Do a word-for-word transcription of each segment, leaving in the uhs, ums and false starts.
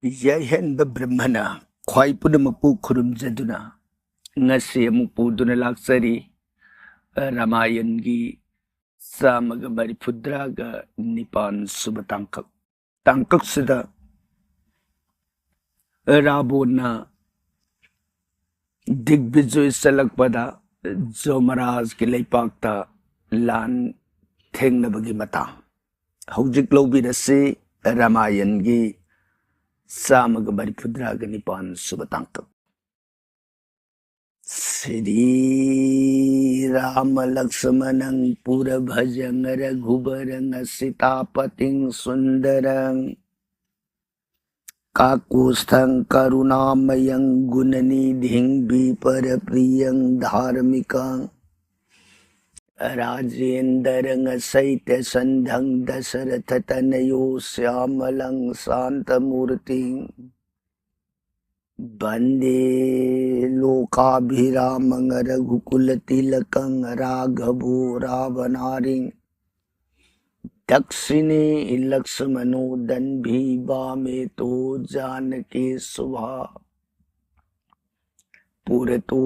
ꯌꯥꯏꯍꯟꯕ ꯕ꯭ꯔꯍ꯭ꯃꯅ ꯈ꯭ꯋꯥꯏ ꯄꯨꯝꯅꯃꯛꯄꯨ ꯈꯨꯔꯨꯝꯖꯗꯨꯅ ꯉꯁꯤ ꯑꯃꯨꯛ ꯄꯨꯗꯨꯅ ꯂꯥꯛꯆꯔꯤ ꯔꯥꯃꯥꯌꯟꯒꯤ ꯆꯥꯝꯃꯒ ꯃꯔꯤꯐꯨꯇꯔꯥꯒ ꯅꯤꯄꯥꯟ ꯁꯨꯕ ꯇꯥꯡꯀꯛ꯫ ꯇꯥꯡꯀꯛꯁꯤꯗ ꯔꯥꯕꯣꯟꯅ ꯗꯤꯒꯕꯤꯖꯣꯏ ꯆꯠꯂꯛꯄꯗ ꯖꯣꯃꯔꯥꯖꯒꯤ ꯂꯩꯄꯥꯛꯇ ꯂꯥꯟ ꯊꯦꯡꯅꯕꯒꯤ ꯃꯇꯥꯡ꯫ ꯍꯧꯖꯤꯛ ꯂꯧꯕꯤꯔꯁꯤ ꯔꯥꯃꯥꯌꯟꯒꯤ ꯆꯥꯝꯃꯒ ꯃꯔꯤꯐꯨꯇꯔꯥꯒ ꯅꯤꯄꯥꯟ ꯁꯨꯕ ꯇꯥꯡꯀꯛ꯫ ꯁ꯭ꯔꯤ ꯔꯥꯃ ꯂꯛꯁꯃꯅꯪ ꯄꯨꯔ ꯚꯖꯪ ꯔꯘꯨꯕꯔꯪ ꯁꯤꯇꯥꯄꯇꯤꯡ ꯁꯨꯟꯗꯔꯪ ꯀꯥꯀꯨꯁꯊꯪ ꯀꯔꯨꯅꯥꯃꯌꯪ ꯒꯨꯅꯅꯤꯙꯤꯡ ꯕꯤꯄꯔ ꯄ꯭ꯔꯤꯌꯪ ꯙꯥꯔꯃꯤꯀꯪ ꯔꯥꯖꯦꯟꯗꯔꯪ ꯁꯩꯇ ꯁꯟꯙꯪ ꯗꯁꯔꯊ ꯇꯅꯌꯣ ꯁ꯭ꯌꯥꯃꯂꯪ ꯁꯥꯟꯇ ꯃꯨꯔꯇꯤꯡ ꯚꯟꯗꯦ ꯂꯣꯀꯥꯚꯤꯔꯥꯃꯪ ꯔꯘꯨꯀꯨꯂ ꯇꯤꯂꯀꯪ ꯔꯥꯘꯚꯣ ꯔꯥꯚꯅꯥꯔꯤꯡ ꯗꯛꯁꯤꯅꯦ ꯂꯛꯁꯃꯅꯣ ꯗꯟꯚꯤ ꯚꯥꯃꯦ ꯇꯣ ꯖꯥꯅꯀꯤ ꯁꯨꯚꯥ ꯄꯨꯔꯇꯣ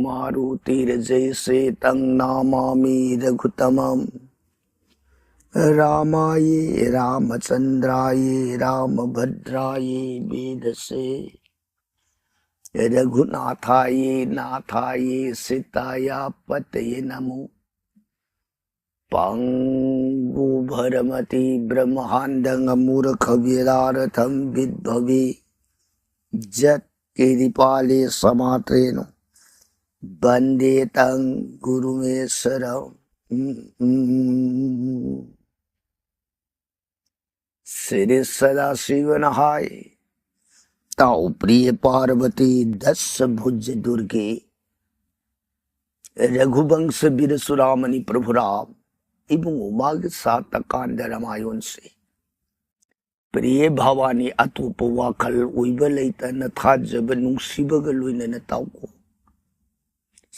ꯃꯥꯔꯨꯇꯤꯔ ꯖꯩꯁꯦ ꯇꯪ ꯅꯥꯃꯥꯃꯤ ꯔꯘꯨꯇꯃꯝ ꯔꯥꯃꯥꯌꯦ ꯔꯥꯃꯆꯟꯗ꯭ꯔꯥꯌꯦ ꯔꯥꯃꯚꯗ꯭ꯔꯥꯌꯦ ꯚꯦꯗꯁꯦ ꯔꯘꯨꯅꯥꯊꯥꯌꯦ ꯅꯥꯊꯥꯌꯦ ꯁꯤꯇꯥꯌꯥ ꯄꯇꯌꯦ ꯅꯃꯣ ꯄꯪꯒꯨ ꯚꯔꯃꯇꯤ ꯕ꯭ꯔꯍ꯭ꯃꯥꯟꯗꯪ ꯃꯨꯔꯈ ꯚꯤꯔꯥꯔꯊꯝ ꯚꯤꯚꯚꯤ ꯖꯠ ꯀꯤꯔꯤꯄꯥꯂꯤ ꯁꯃꯥꯇ꯭ꯔꯦꯅꯨ ꯚꯟꯗꯦ ꯇꯪ ꯒꯨꯔꯨꯃꯦꯁꯔꯝ꯫ ꯁ꯭ꯔꯤ ꯁꯗꯥꯁꯤꯕꯅ ꯍꯥꯏ, ꯇꯥꯎ ꯄ꯭ꯔꯤꯌ ꯄꯥꯔꯕꯇꯤ ꯗꯁ ꯚꯨꯖ ꯗꯨꯔꯒꯦ ꯔꯘꯨꯕꯪꯁ ꯕꯤꯔ ꯆꯨꯔꯥꯃꯅꯤ ꯄ꯭ꯔꯚꯨ ꯔꯥꯝ꯫ ꯏꯕꯨꯡꯉꯣ, ꯃꯥꯒꯤ ꯁꯥꯇ ꯀꯥꯟꯗ ꯔꯥꯃꯥꯌꯣꯟꯁꯤ ꯄ꯭ꯔꯤꯌ ꯚꯋꯥꯅꯤ, ꯑꯇꯣꯞꯄ ꯋꯥꯈꯜ ꯑꯣꯏꯕ ꯂꯩꯇꯅ ꯊꯥꯖꯕ ꯅꯨꯡꯁꯤꯕꯒ ꯂꯣꯏꯅꯅ ꯇꯥꯎꯀꯣ꯫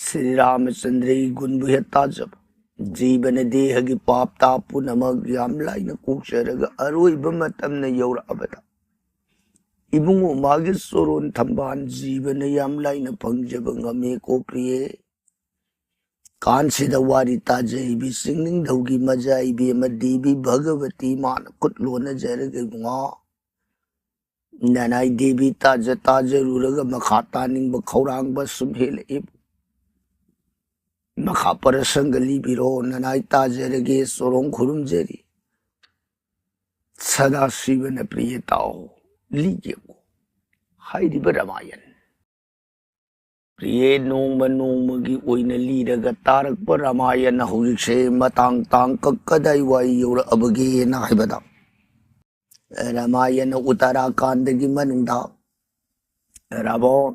ꯁ꯭ꯔꯤ ꯔꯥꯃꯆꯟꯗ꯭ꯔꯒꯤ ꯒꯨꯟꯕꯨ ꯍꯦꯛ ꯇꯥꯖꯕ, ꯖꯤꯕꯅ ꯗꯦꯍꯒꯤ ꯄꯥꯞ ꯇꯥ ꯄꯨꯝꯅꯃꯛ ꯌꯥꯝ ꯂꯥꯏꯅ ꯀꯣꯛꯆꯔꯒ ꯑꯔꯣꯏꯕ ꯃꯇꯝꯅ ꯌꯧꯔꯛꯑꯕꯗ ꯏꯕꯨꯡꯉꯣ ꯃꯥꯒꯤ ꯆꯣꯔꯣꯟ ꯊꯝꯕꯥꯜ ꯖꯤꯕꯅ ꯌꯥꯝ ꯂꯥꯏꯅ ꯐꯪꯖꯕ ꯉꯝꯃꯦꯀꯣ ꯄ꯭ꯔꯤꯌꯦ꯫ ꯀꯥꯟꯁꯤꯗ ꯋꯥꯔꯤ ꯇꯥꯖꯩꯕꯤ ꯆꯤꯡꯅꯤꯡꯊꯧꯒꯤ ꯃꯖꯥ ꯏꯕꯦꯝꯃ ꯗꯦꯕꯤ ꯚꯒꯕꯇꯤ ꯃꯥꯅ ꯈꯨꯠ ꯂꯣꯟꯅꯖꯔꯒ ꯏꯕꯨꯡꯉꯣ꯫ ꯅꯅꯥꯏ ꯗꯦꯕꯤ ꯇꯥꯖ ꯇꯥꯖꯔꯨꯔꯒ ꯃꯈꯥ ꯇꯥꯅꯤꯡꯕ ꯈꯧꯔꯥꯡꯕ ꯁꯨꯝ ꯍꯦꯜꯂꯛꯏ꯫ ꯃꯈꯥ ꯄꯔꯁꯪꯒ ꯂꯤꯕꯤꯔꯣ, ꯅꯅꯥꯏ ꯇꯥꯖꯔꯒꯦ, ꯆꯣꯔꯣꯡ ꯈꯨꯔꯨꯝꯖꯔꯤ꯫ ꯁꯗꯥꯁꯤꯕꯅ ꯄ꯭ꯔꯤꯌꯦ ꯇꯥꯎ, ꯂꯤꯒꯦꯀꯣ ꯍꯥꯏꯔꯤꯕ ꯔꯥꯃꯥꯌꯟ꯫ ꯄ꯭ꯔꯤꯌꯦ ꯅꯣꯡꯃ ꯅꯣꯡꯃꯒꯤ ꯑꯣꯏꯅ ꯂꯤꯔꯒ ꯇꯥꯔꯛꯄ ꯔꯥꯃꯥꯌꯟ ꯍꯧꯖꯤꯛꯁꯦ ꯃꯇꯥꯡ ꯇꯥꯡꯀꯛ ꯀꯗꯥꯏ ꯋꯥꯏ ꯌꯧꯔꯛꯑꯕꯒꯦꯅ ꯍꯥꯏꯕꯗ, ꯔꯥꯃꯥꯌꯟ ꯎꯠꯇꯔꯥꯈꯥꯟꯗꯒꯤ ꯃꯅꯨꯡꯗ ꯔꯥꯕꯣꯟ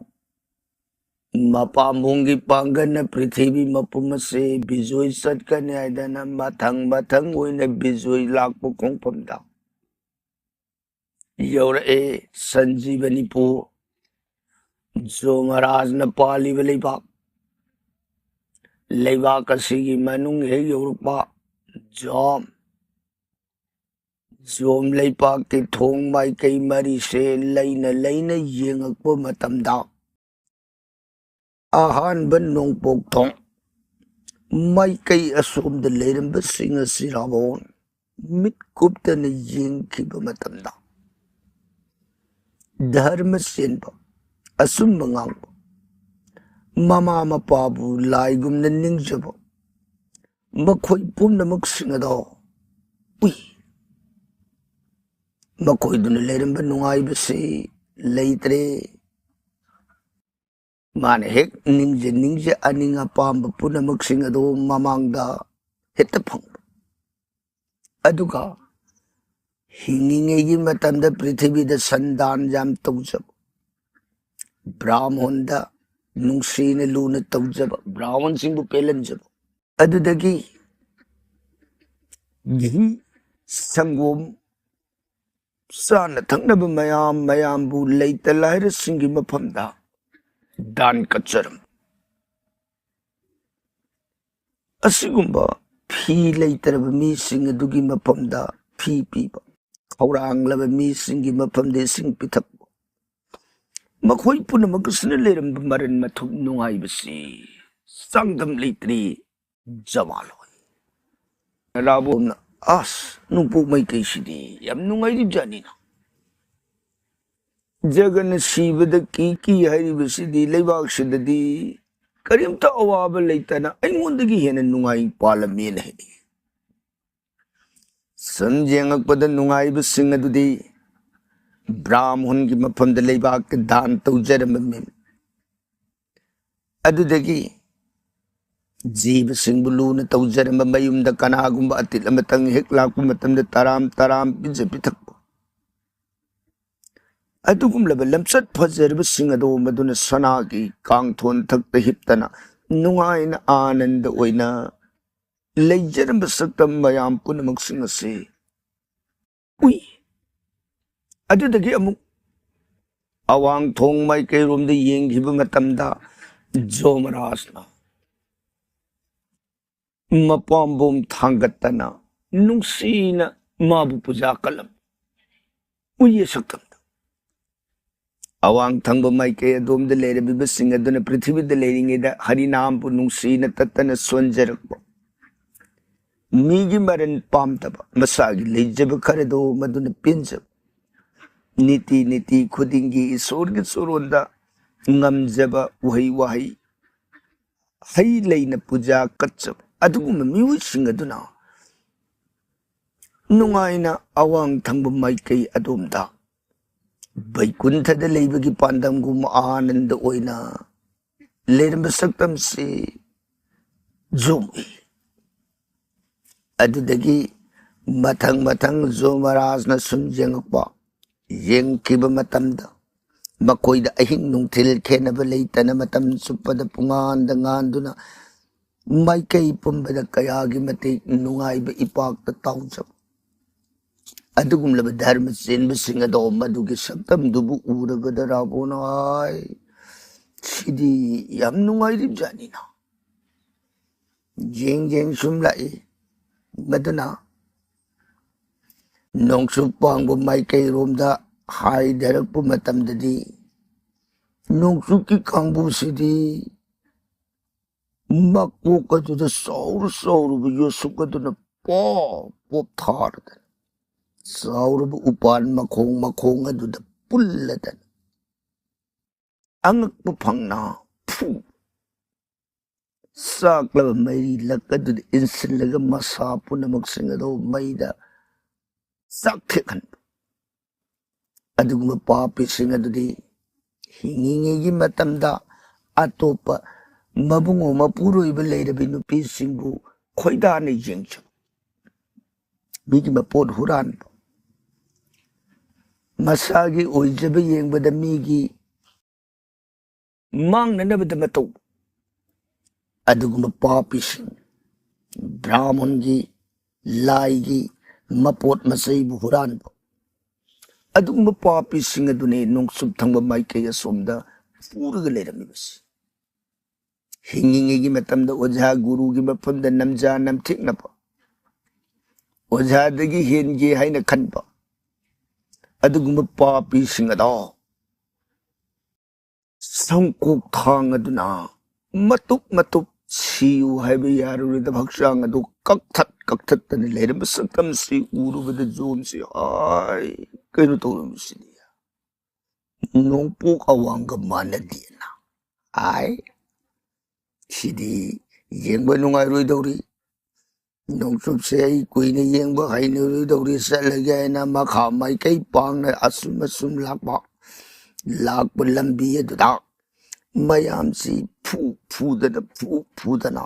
ꯃꯄꯥꯝꯕꯣꯝꯒꯤ ꯄꯥꯡꯒꯜꯅ ꯄ꯭ꯔꯤꯊꯤꯕꯤ ꯃꯄꯨꯝ ꯑꯁꯤ ꯕꯤꯖꯣꯏ ꯆꯠꯀꯅꯤ ꯍꯥꯏꯗꯅ ꯃꯊꯪ ꯃꯊꯪ ꯑꯣꯏꯅ ꯕꯤꯖꯣꯏ ꯂꯥꯛꯄ ꯈꯣꯡꯐꯝꯗ ꯌꯧꯔꯛꯑꯦ꯫ ꯁꯟꯖꯤꯕꯅꯤꯄꯨꯔ, ꯖꯣꯃꯔꯥꯖꯅ ꯄꯥꯜꯂꯤꯕ ꯂꯩꯕꯥꯛ, ꯂꯩꯕꯥꯛ ꯑꯁꯤꯒꯤ ꯃꯅꯨꯡ ꯍꯦꯛ ꯌꯧꯔꯛꯄ ꯖꯣꯝ, ꯖꯣꯝ ꯂꯩꯄꯥꯛꯀꯤ ꯊꯣꯡ ꯃꯥꯏꯀꯩ ꯃꯔꯤꯁꯦ ꯂꯩꯅ ꯂꯩꯅ ꯌꯦꯡꯉꯛꯄ ꯃꯇꯝꯗ, ꯑꯍꯥꯟꯕ ꯅꯣꯡꯄꯣꯛ ꯊꯣꯡ ꯃꯥꯏꯀꯩ ꯑꯁꯣꯝꯗ ꯂꯩꯔꯝꯕꯁꯤꯡ ꯑꯁꯤ ꯔꯥꯕꯣꯟ ꯃꯤꯠ ꯀꯨꯞꯇꯅ ꯌꯦꯡꯈꯤꯕ ꯃꯇꯝꯗ, ꯙꯔꯃ ꯆꯦꯟꯕ, ꯑꯆꯨꯝꯕ ꯉꯥꯡꯕ, ꯃꯃꯥ ꯃꯄꯥꯕꯨ ꯂꯥꯏꯒꯨꯝꯅ ꯅꯤꯡꯖꯕ, ꯃꯈꯣꯏ ꯄꯨꯝꯅꯃꯛꯁꯤꯡ ꯑꯗꯣ ꯎꯏ꯫ ꯃꯈꯣꯏꯗꯨꯅ ꯂꯩꯔꯝꯕ ꯅꯨꯡꯉꯥꯏꯕꯁꯤ ꯂꯩꯇ꯭ꯔꯦ꯫ ꯃꯥꯅ ꯍꯦꯛ ꯅꯤꯡꯖ ꯅꯤꯡꯖ ꯑꯅꯤꯡ ꯑꯄꯥꯝꯕ ꯄꯨꯝꯅꯃꯛꯁꯤꯡ ꯑꯗꯨ ꯃꯃꯥꯡꯗ ꯍꯦꯛꯇ ꯐꯪꯕ꯫ ꯑꯗꯨꯒ ꯍꯤꯡꯉꯤꯉꯩꯒꯤ ꯃꯇꯝꯗ ꯄ꯭ꯔꯤꯊꯤꯕꯤꯗ ꯁꯟꯗꯥꯟ ꯌꯥꯝ ꯇꯧꯖꯕ, ꯕ꯭ꯔꯥꯍꯃꯣꯟꯗ ꯅꯨꯡꯁꯤꯅ ꯂꯨꯅ ꯇꯧꯖꯕ, ꯕ꯭ꯔꯥꯍꯃꯣꯟꯁꯤꯡꯕꯨ ꯄꯦꯜꯍꯟꯖꯕ, ꯑꯗꯨꯗꯒꯤ ꯘꯤ, ꯁꯪꯒꯣꯝ, ꯆꯥꯅ ꯊꯛꯅꯕ ꯃꯌꯥꯝ ꯃꯌꯥꯝꯕꯨ ꯂꯩꯇ ꯂꯥꯏꯔꯁꯤꯡꯒꯤ ꯃꯐꯝꯗ ꯗꯥꯟ ꯀꯠꯆꯔꯝꯕ꯫ ꯑꯁꯤꯒꯨꯝꯕ ꯐꯤ ꯂꯩꯇꯔꯕ ꯃꯤꯁꯤꯡ ꯑꯗꯨꯒꯤ ꯃꯐꯝꯗ ꯐꯤ ꯄꯤꯕ, ꯈꯧꯔꯥꯡꯂꯕ ꯃꯤꯁꯤꯡꯒꯤ ꯃꯐꯝꯗ ꯏꯁꯤꯡ ꯄꯤꯊꯛꯄ, ꯃꯈꯣꯏ ꯄꯨꯝꯅꯃꯛ ꯑꯁꯤꯅ ꯂꯩꯔꯝꯕ ꯃꯔꯟ ꯃꯊꯨꯝ ꯅꯨꯡꯉꯥꯏꯕꯁꯤ ꯆꯥꯡꯗꯝ ꯂꯩꯇ꯭ꯔꯤ꯫ ꯖꯃꯥꯜ ꯍꯣꯏ꯫ ꯔꯥꯕꯣꯝꯅ, "ꯑꯁ, ꯅꯣꯡꯄꯣꯛ ꯃꯥꯏꯀꯩꯁꯤꯗꯤ ꯌꯥꯝ ꯅꯨꯡꯉꯥꯏꯔꯤꯕꯖꯥꯠꯅꯤꯅ꯫ ꯖꯒꯅ ꯁꯤꯕꯗ ꯀꯤ ꯀꯤ ꯍꯥꯏꯔꯤꯕꯁꯤꯗꯤ ꯂꯩꯕꯥꯛꯁꯤꯗꯗꯤ ꯀꯔꯤꯝꯇ ꯑꯋꯥꯕ ꯂꯩꯇꯅ ꯑꯩꯉꯣꯟꯗꯒꯤ ꯍꯦꯟꯅ ꯅꯨꯡꯉꯥꯏ ꯄꯥꯜꯂꯝꯃꯦꯅ" ꯍꯥꯏꯅꯤ꯫ ꯁꯨꯝ ꯌꯦꯡꯉꯛꯄꯗ ꯅꯨꯡꯉꯥꯏꯕꯁꯤꯡ ꯑꯗꯨꯗꯤ ꯕ꯭ꯔꯥꯝꯍꯨꯟꯒꯤ ꯃꯐꯝꯗ ꯂꯩꯕꯥꯛꯀꯤ ꯗꯥꯟ ꯇꯧꯖꯔꯝꯕ ꯃꯤ꯫ ꯑꯗꯨꯗꯒꯤ ꯖꯤꯕꯁꯤꯡꯕꯨ ꯂꯨꯅ ꯇꯧꯖꯔꯝꯕ ꯃꯌꯨꯝꯗ ꯀꯅꯥꯒꯨꯝꯕ ꯑꯇꯤꯠ ꯑꯃꯇꯪ ꯍꯦꯛ ꯂꯥꯛꯄ ꯃꯇꯝꯗ ꯇꯔꯥꯝ ꯇꯔꯥꯝ ꯄꯤꯖ ꯄꯤꯊꯛꯄ꯫ ꯑꯗꯨꯒꯨꯝꯂꯕ ꯂꯝꯆꯠ ꯐꯖꯔꯕꯁꯤꯡ ꯑꯗꯣ ꯃꯗꯨꯅ ꯁꯅꯥꯒꯤ ꯀꯥꯡꯊꯣꯟ ꯊꯛꯇ ꯍꯤꯞꯇꯅ ꯅꯨꯡꯉꯥꯏꯅ ꯑꯥꯅꯟꯗ ꯑꯣꯏꯅ ꯂꯩꯖꯔꯝꯕ ꯁꯛꯇꯝ ꯃꯌꯥꯝ ꯄꯨꯝꯅꯃꯛꯁꯤꯡ ꯑꯁꯤ ꯎꯏ꯫ ꯑꯗꯨꯗꯒꯤ ꯑꯃꯨꯛ ꯑꯋꯥꯡ ꯊꯣꯡ ꯃꯥꯏꯀꯩꯔꯣꯝꯗ ꯌꯦꯡꯈꯤꯕ ꯃꯇꯝꯗ ꯖꯣꯃꯔꯥꯖꯅ ꯃꯄꯥꯝꯕꯣꯝ ꯊꯥꯡꯒꯠꯇꯅ ꯅꯨꯡꯁꯤꯅ ꯃꯥꯕꯨ ꯄꯨꯖꯥ ꯀꯠꯂꯝ ꯎꯏꯌꯦ ꯁꯛꯇꯝꯗ꯫ ꯑꯋꯥꯡ ꯊꯪꯕ ꯃꯥꯏꯀꯩ ꯑꯗꯣꯝꯗ ꯂꯩꯔꯝꯃꯤꯕꯁꯤꯡ ꯑꯗꯨꯅ ꯄ꯭ꯔꯤꯊꯤꯕꯤꯗ ꯂꯩꯔꯤꯉꯩꯗ ꯍꯔꯤꯅꯥꯝꯕꯨ ꯅꯨꯡꯁꯤꯅ ꯇꯠꯇꯅ ꯁꯣꯟꯖꯔꯛꯄ, ꯃꯤꯒꯤ ꯃꯔꯟ ꯄꯥꯝꯗꯕ, ꯃꯁꯥꯒꯤ ꯂꯩꯖꯕ ꯈꯔꯗꯣ ꯃꯗꯨꯅ ꯄꯦꯟꯖꯕ, ꯅꯤꯇꯤ ꯅꯤꯇꯤ ꯈꯨꯗꯤꯡꯒꯤ ꯏꯁꯣꯔꯒꯤ ꯆꯨꯔꯣꯟꯗ ꯉꯝꯖꯕ ꯎꯍꯩ ꯋꯥꯍꯩ, ꯍꯩ ꯂꯩꯅ ꯄꯨꯖꯥ ꯀꯠꯆꯕ ꯑꯗꯨꯒꯨꯝꯕ ꯃꯤꯑꯣꯏꯁꯤꯡ ꯑꯗꯨꯅ ꯅꯨꯡꯉꯥꯏꯅ ꯑꯋꯥꯡ ꯊꯪꯕ ꯃꯥꯏꯀꯩ ꯑꯗꯣꯝꯗ ꯕꯩꯀꯨꯟꯊꯗ ꯂꯩꯕꯒꯤ ꯄꯥꯟꯗꯝꯒꯨꯝ ꯑꯥꯅꯟꯗ ꯑꯣꯏꯅ ꯂꯩꯔꯝꯕ ꯁꯛꯇꯝꯁꯤ ꯖꯣꯝ ꯎꯏ꯫ ꯑꯗꯨꯗꯒꯤ ꯃꯊꯪ ꯃꯊꯪ ꯖꯣꯃꯔꯥꯖꯅ ꯁꯨꯝ ꯌꯦꯡꯉꯛꯄ, ꯌꯦꯡꯈꯤꯕ ꯃꯇꯝꯗ ꯃꯈꯣꯏꯗ ꯑꯍꯤꯡ ꯅꯨꯡꯊꯤꯜ ꯈꯦꯠꯅꯕ ꯂꯩꯇꯅ ꯃꯇꯝ ꯆꯨꯞꯄꯗ ꯄꯨꯡꯉꯥꯟꯗ ꯉꯥꯟꯗꯨꯅ ꯃꯥꯏꯀꯩ ꯄꯨꯝꯕꯗ ꯀꯌꯥꯒꯤ ꯃꯇꯤꯛ ꯅꯨꯡꯉꯥꯏꯕ ꯏꯄꯥꯛꯇ ꯇꯥꯎꯖꯕ꯫ ꯑꯗꯨꯒꯨꯝꯂꯕ ꯙꯔꯃ ꯆꯦꯟꯕꯁꯤꯡ ꯑꯗꯣ ꯃꯗꯨꯒꯤ ꯁꯛꯇꯝꯗꯨꯕꯨ ꯎꯔꯕꯗ ꯔꯥꯕꯣꯅ ꯍꯥꯏ, "ꯁꯤꯗꯤ ꯌꯥꯝ ꯅꯨꯡꯉꯥꯏꯔꯤꯕꯖꯥꯠꯅꯤꯅ"꯫ ꯌꯦꯡ ꯌꯦꯡ ꯁꯨꯝ ꯂꯥꯛꯏ꯫ ꯃꯗꯨꯅ ꯅꯣꯡꯆꯨꯞ ꯋꯥꯡꯕ ꯃꯥꯏꯀꯩꯔꯣꯝꯗ ꯍꯥꯏꯊꯔꯛꯄ ꯃꯇꯝꯗꯗꯤ ꯅꯣꯡꯆꯨꯞꯀꯤ ꯀꯥꯡꯕꯨꯁꯤꯗꯤ ꯃꯀꯣꯛ ꯑꯗꯨꯗ ꯆꯥꯎꯔ ꯆꯥꯎꯔꯕ ꯌꯣꯠꯁꯨꯛ ꯑꯗꯨꯅ ꯄꯣꯞ ꯄꯣꯞ ꯊꯥꯔꯗꯅ, ꯆꯥꯎꯔꯕ ꯎꯄꯥꯟ ꯃꯈꯣꯡ ꯃꯈꯣꯡ ꯑꯗꯨꯗ ꯄꯨꯜꯂꯗꯅ, ꯑꯉꯛꯄ ꯐꯪꯅ ꯐꯨ ꯆꯥꯛꯂꯕ ꯃꯩꯔꯤ ꯂꯛ ꯑꯗꯨꯗ ꯏꯟꯁꯤꯜꯂꯒ ꯃꯁꯥ ꯄꯨꯝꯅꯃꯛꯁꯤꯡ ꯑꯗꯨ ꯃꯩꯗ ꯆꯥꯛꯊꯦꯛꯍꯟꯕ꯫ ꯑꯗꯨꯒꯨꯝꯕ ꯄꯥꯄꯤꯁꯤꯡ ꯑꯗꯨꯗꯤ ꯍꯤꯡꯉꯤꯉꯩꯒꯤ ꯃꯇꯝꯗ ꯑꯇꯣꯞꯄ ꯃꯕꯨꯡꯉꯣ ꯃꯄꯨꯔꯣꯏꯕ ꯂꯩꯔꯕꯤ ꯅꯨꯄꯤꯁꯤꯡꯕꯨ ꯈꯣꯏꯗꯥꯅ ꯌꯦꯡꯖꯕ, ꯃꯤꯒꯤ ꯃꯄꯣꯠ ꯍꯨꯔꯥꯟꯕ, ꯃꯁꯥꯒꯤ ꯑꯣꯏꯖꯕ ꯌꯦꯡꯕꯗ ꯃꯤꯒꯤ ꯃꯥꯡꯅꯅꯕꯗ ꯃꯇꯧ꯫ ꯑꯗꯨꯒꯨꯝꯕ ꯄꯥꯄꯤꯁꯤꯡ, ꯕ꯭ꯔꯥꯍꯃꯟꯒꯤ, ꯂꯥꯏꯒꯤ ꯃꯄꯣꯠ ꯃꯆꯩꯕꯨ ꯍꯨꯔꯥꯟꯕ, ꯑꯗꯨꯒꯨꯝꯕ ꯄꯥꯄꯤꯁꯤꯡ ꯑꯗꯨꯅꯤ ꯅꯣꯡꯆꯨꯞ ꯊꯪꯕ ꯃꯥꯏꯀꯩ ꯑꯁꯣꯝꯗ ꯄꯨꯔꯒ ꯂꯩꯔꯝꯃꯤꯕꯁꯤ꯫ ꯍꯤꯡꯉꯤꯉꯩꯒꯤ ꯃꯇꯝꯗ ꯑꯣꯖꯥ ꯒꯨꯔꯨꯒꯤ ꯃꯐꯝꯗ ꯅꯝꯖꯥ ꯅꯝꯊꯦꯛꯅꯕ, ꯑꯣꯖꯥꯗꯒꯤ ꯍꯦꯟꯒꯦ ꯍꯥꯏꯅ ꯈꯟꯕ, ꯑꯗꯨꯒꯨꯝꯕ ꯄꯥꯄꯤꯁꯤꯡ ꯑꯗꯣ ꯁꯪꯀꯣꯛ ꯊꯥꯡ ꯑꯗꯨꯅ ꯃꯇꯨꯞ ꯃꯇꯨꯞ ꯁꯤꯌꯨ ꯍꯥꯏꯕ ꯌꯥꯔꯨꯔꯗꯕ ꯍꯛꯆꯥꯡ ꯑꯗꯨ ꯀꯛꯊꯠ ꯀꯛꯊꯠꯇꯅ ꯂꯩꯔꯝꯕ ꯁꯛꯇꯝꯁꯤ ꯎꯔꯨꯕꯗ ꯖꯣꯟꯁꯤ, "ꯍꯥꯏ, ꯀꯩꯅꯣ ꯇꯧꯔꯝꯃꯤꯁꯤꯗꯤ? ꯅꯣꯡꯄꯣꯛ ꯑꯋꯥꯡꯒ ꯃꯥꯟꯅꯗꯦꯅ꯫ ꯍꯥꯏ, ꯁꯤꯗꯤ ꯌꯦꯡꯕ ꯅꯨꯡꯉꯥꯏꯔꯣꯏꯗꯧꯔꯤ꯫ ꯅꯣꯡꯆꯨꯞꯁꯦ ꯑꯩ ꯀꯨꯏꯅ ꯌꯦꯡꯕ ꯍꯩꯅꯔꯣꯏꯗꯧꯔꯤ, ꯆꯠꯂꯒꯦ" ꯍꯥꯏꯅ ꯃꯈꯥ ꯃꯥꯏꯀꯩ ꯄꯥꯡꯅ ꯑꯁꯨꯝ ꯑꯁꯨꯝ ꯂꯥꯛꯄ, ꯂꯥꯛꯄ ꯂꯝꯕꯤ ꯑꯗꯨꯗ ꯃꯌꯥꯝꯁꯤ ꯐꯨ ꯐꯨꯗꯅ, ꯐꯨ ꯐꯨꯗꯅ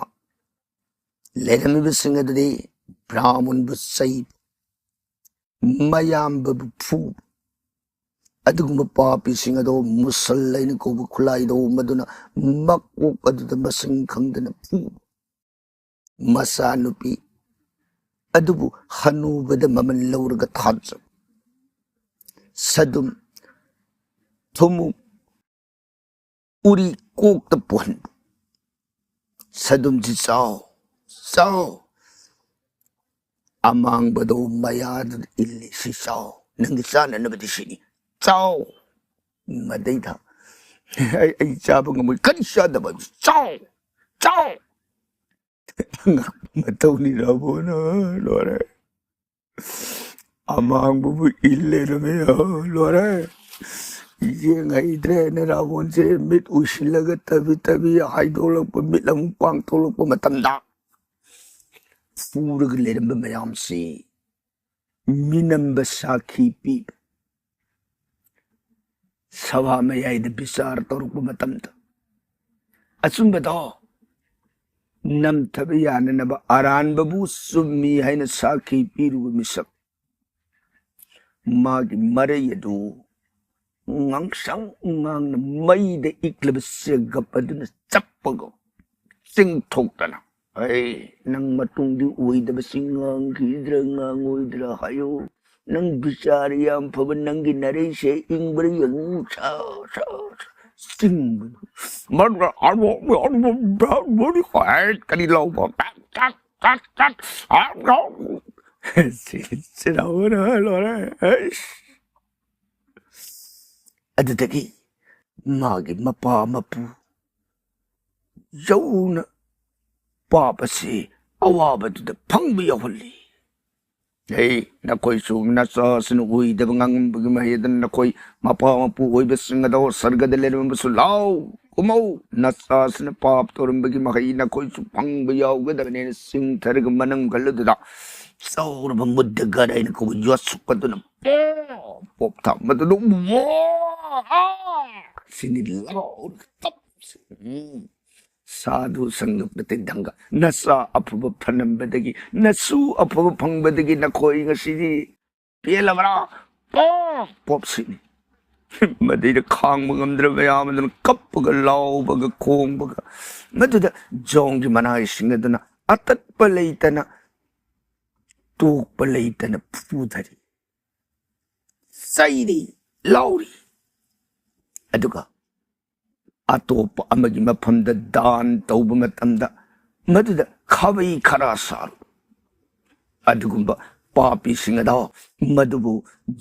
ꯂꯩꯔꯝꯃꯤꯕꯁꯤꯡ ꯑꯗꯨꯗꯤ ꯕ꯭ꯔꯥꯍꯃꯟꯕꯨ ꯆꯩ, ꯃꯌꯥꯝꯕꯕꯨ ꯐꯨ, ꯑꯗꯨꯒꯨꯝꯕ ꯄꯥꯄꯤꯁꯤꯡ ꯑꯗꯣ ꯃꯨꯁꯜ ꯍꯥꯏꯅ ꯀꯧꯕ ꯈꯨꯠꯂꯥꯏꯗꯣ ꯃꯗꯨꯅ ꯃꯀꯣꯛ ꯑꯗꯨꯗ ꯃꯁꯤꯡ ꯈꯪꯗꯅ ꯐꯨ꯫ ꯃꯆꯥꯅꯨꯄꯤ ꯑꯗꯨꯕꯨ ꯍꯅꯨꯕꯗ ꯃꯃꯜ ꯂꯧꯔꯒ ꯊꯥꯖ, ꯁꯗꯨꯝ, ꯊꯨꯝꯃꯨꯛ, ꯎꯔꯤ ꯀꯣꯛꯇ ꯄꯨꯍꯟꯕ꯫ ꯁꯗꯨꯝꯁꯤ ꯆꯥꯎ, ꯆꯥꯎ꯫ ꯑꯃꯥꯡꯕꯗꯣ ꯃꯌꯥꯗꯨꯗ ꯏꯜꯂꯤ, "ꯁꯤ ꯆꯥꯎ, ꯅꯪꯒꯤ ꯆꯥꯅꯅꯕꯗꯤ ꯁꯤꯅꯤ, ꯆꯥꯎ"꯫ ꯃꯗꯩꯗ ꯑꯩ ꯑꯩ ꯆꯥꯕ ꯉꯝꯃꯣꯏ꯫ "ꯀꯔꯤ ꯆꯥꯗꯕ? ꯆꯥꯎ, ꯆꯥꯎ!" ꯑꯉꯛꯄ ꯃꯇꯧꯅꯤ ꯔꯥꯕꯣꯟ, ꯂꯣꯏꯔꯦ꯫ ꯑꯃꯥꯡꯕꯕꯨ ꯏꯜ ꯂꯩꯔꯝꯃꯦ, ꯂꯣꯏꯔꯦ꯫ ꯌꯦꯡ ꯍꯩꯇ꯭ꯔꯦꯅꯦ ꯔꯥꯕꯣꯟꯁꯦ꯫ ꯃꯤꯠ ꯎꯏꯁꯤꯜꯂꯒ ꯇꯕꯤ ꯇꯕꯤ ꯍꯥꯏꯗꯣꯛꯂꯛꯄ, ꯃꯤꯠ ꯑꯃꯨꯛ ꯄꯥꯡꯊꯣꯛꯂꯛꯄ ꯃꯇꯝꯗ ꯄꯨꯔꯒ ꯂꯩꯔꯝꯕ ꯃꯌꯥꯝꯁꯤ ꯃꯤꯅꯝꯕ ꯁꯥꯈꯤ ꯄꯤꯕ, ꯁꯚꯥ ꯃꯌꯥꯏꯗ ꯕꯤꯆꯥꯔ ꯇꯧꯔꯛꯄ ꯃꯇꯝꯗ ꯑꯆꯨꯝꯕꯗꯣ ꯅꯝꯊꯕ ꯌꯥꯅꯅꯕ ꯑꯔꯥꯟꯕꯕꯨ ꯆꯨꯝꯃꯤ ꯍꯥꯏꯅ ꯁꯥꯈꯤ ꯄꯤꯔꯨꯕ ꯃꯤꯁꯛ ꯃꯥꯒꯤ ꯃꯔꯩ ꯑꯗꯨ ꯉꯥꯡꯁꯪ ꯉꯥꯡꯅ ꯃꯩꯗ ꯏꯛꯂꯕ ꯆꯦꯒꯞ ꯑꯗꯨꯅ ꯆꯞꯄꯒ ꯆꯤꯡꯊꯣꯛꯇꯅ, "ꯑꯩ ꯅꯪ ꯃꯇꯨꯡꯗꯤ ꯑꯣꯏꯗꯕꯁꯤ ꯉꯥꯡꯈꯤꯗ꯭ꯔꯥ ꯉꯥꯡꯉꯣꯏꯗ꯭ꯔꯥ ꯍꯥꯏꯌꯨ꯫ ꯅꯪ ꯕꯤꯆꯥꯔ ꯌꯥꯝ ꯐꯕ ꯅꯪꯒꯤ ꯅꯔꯩꯁꯦ ꯏꯪꯕ꯭ꯔꯥ ꯌꯦꯡꯉꯨ, ꯁꯥ, ꯁꯥ, ꯁꯥ, ꯆꯤꯡꯕꯗꯨ꯫ ꯃꯗꯨꯒ ꯑꯔꯣ-, ꯑꯔꯣ-, ꯀꯔꯤ ꯂꯧꯕ? ꯇꯛ, ꯇꯛ, ꯇꯛ, ꯇꯛ, ꯑꯔꯣ-" ꯁꯤ, ꯁꯤ ꯂꯧꯕꯅ ꯂꯣꯏꯔꯦ꯫ ꯑꯩꯁ꯫ ꯑꯗꯨꯗꯒꯤ ꯃꯥꯒꯤ ꯃꯄꯥ ꯃꯄꯨ ꯌꯧꯅ ꯄꯥꯞ ꯑꯁꯤ ꯑꯋꯥꯕꯗꯨꯗ ꯐꯪꯕ ꯌꯧꯍꯜꯂꯤ꯫ ꯍꯦ, ꯅꯈꯣꯏꯁꯨ ꯅꯆꯥꯁꯤꯅ ꯑꯣꯏꯗꯕ ꯉꯥꯡꯉꯝꯕꯒꯤ ꯃꯍꯩ ꯑꯗꯨꯅ ꯅꯈꯣꯏ ꯃꯄꯥ ꯃꯄꯨ ꯑꯣꯏꯕꯁꯤꯡ ꯑꯗꯣ ꯁꯔꯒꯗ ꯂꯩꯔꯝꯕꯁꯨ ꯂꯥꯎ, ꯀꯨꯝꯃꯧ꯫ ꯅꯆꯥꯁꯤꯅ ꯄꯥꯞ ꯇꯧꯔꯝꯕꯒꯤ ꯃꯍꯩ ꯅꯈꯣꯏꯁꯨ ꯐꯪꯕ ꯌꯥꯎꯒꯗꯕꯅꯦꯅ ꯆꯤꯡꯊꯔꯒ ꯃꯅꯝꯒꯜ ꯑꯗꯨꯗ ꯆꯥꯎꯔꯕ ꯃꯨꯗꯒꯔ ꯍꯥꯏꯅ ꯀꯧꯕ ꯌꯣꯠꯁꯨꯛ ꯑꯗꯨꯅ ꯄꯣꯞ ꯄꯣꯞ ꯊꯥ ꯃꯗꯨꯗ ꯋꯥ! ꯁꯤꯅꯤ ꯂꯥꯎꯔꯒ ꯀꯞꯁꯤ꯫ ꯎꯝ꯫ ꯁꯥꯗꯨ ꯁꯪꯒ ꯄ꯭ꯔꯇꯤꯙꯪꯒ, ꯅꯆꯥ ꯑꯐꯕ ꯐꯅꯝꯕꯗꯒꯤ, ꯅꯁꯨ ꯑꯐꯕ ꯐꯪꯕꯗꯒꯤ ꯅꯈꯣꯏ ꯉꯁꯤꯗꯤ ꯄꯦꯜꯂꯕ꯭ꯔꯥ? ꯄꯣꯞ ꯄꯣꯞ ꯁꯤꯅꯤ꯫ ꯃꯗꯩꯗ ꯈꯥꯡꯕ ꯉꯝꯗ꯭ꯔꯕ ꯃꯌꯥꯝ ꯑꯗꯨꯅ ꯀꯞꯄꯒ ꯂꯥꯎꯕꯒ ꯈꯣꯡꯕꯒ, ꯃꯗꯨꯗ ꯖꯣꯡꯒꯤ ꯃꯅꯥꯏꯁꯤꯡ ꯑꯗꯨꯅ ꯑꯇꯠꯄ ꯂꯩꯇꯅ, ꯇꯣꯛꯄ ꯂꯩꯇꯅ ꯐꯨꯊꯔꯤ, ꯆꯩꯔꯤ, ꯂꯥꯎꯔꯤ꯫ ꯑꯗꯨꯒ ꯑꯇꯣꯞꯄ ꯑꯃꯒꯤ ꯃꯐꯝꯗ ꯗꯥꯟ ꯇꯧꯕ ꯃꯇꯝꯗ ꯃꯗꯨꯗ ꯈꯥꯕꯩ ꯈꯔ ꯁꯥꯔꯨ꯫ ꯑꯗꯨꯒꯨꯝꯕ ꯄꯥꯄꯤꯁꯤꯡ ꯑꯗꯣ ꯃꯗꯨꯕꯨ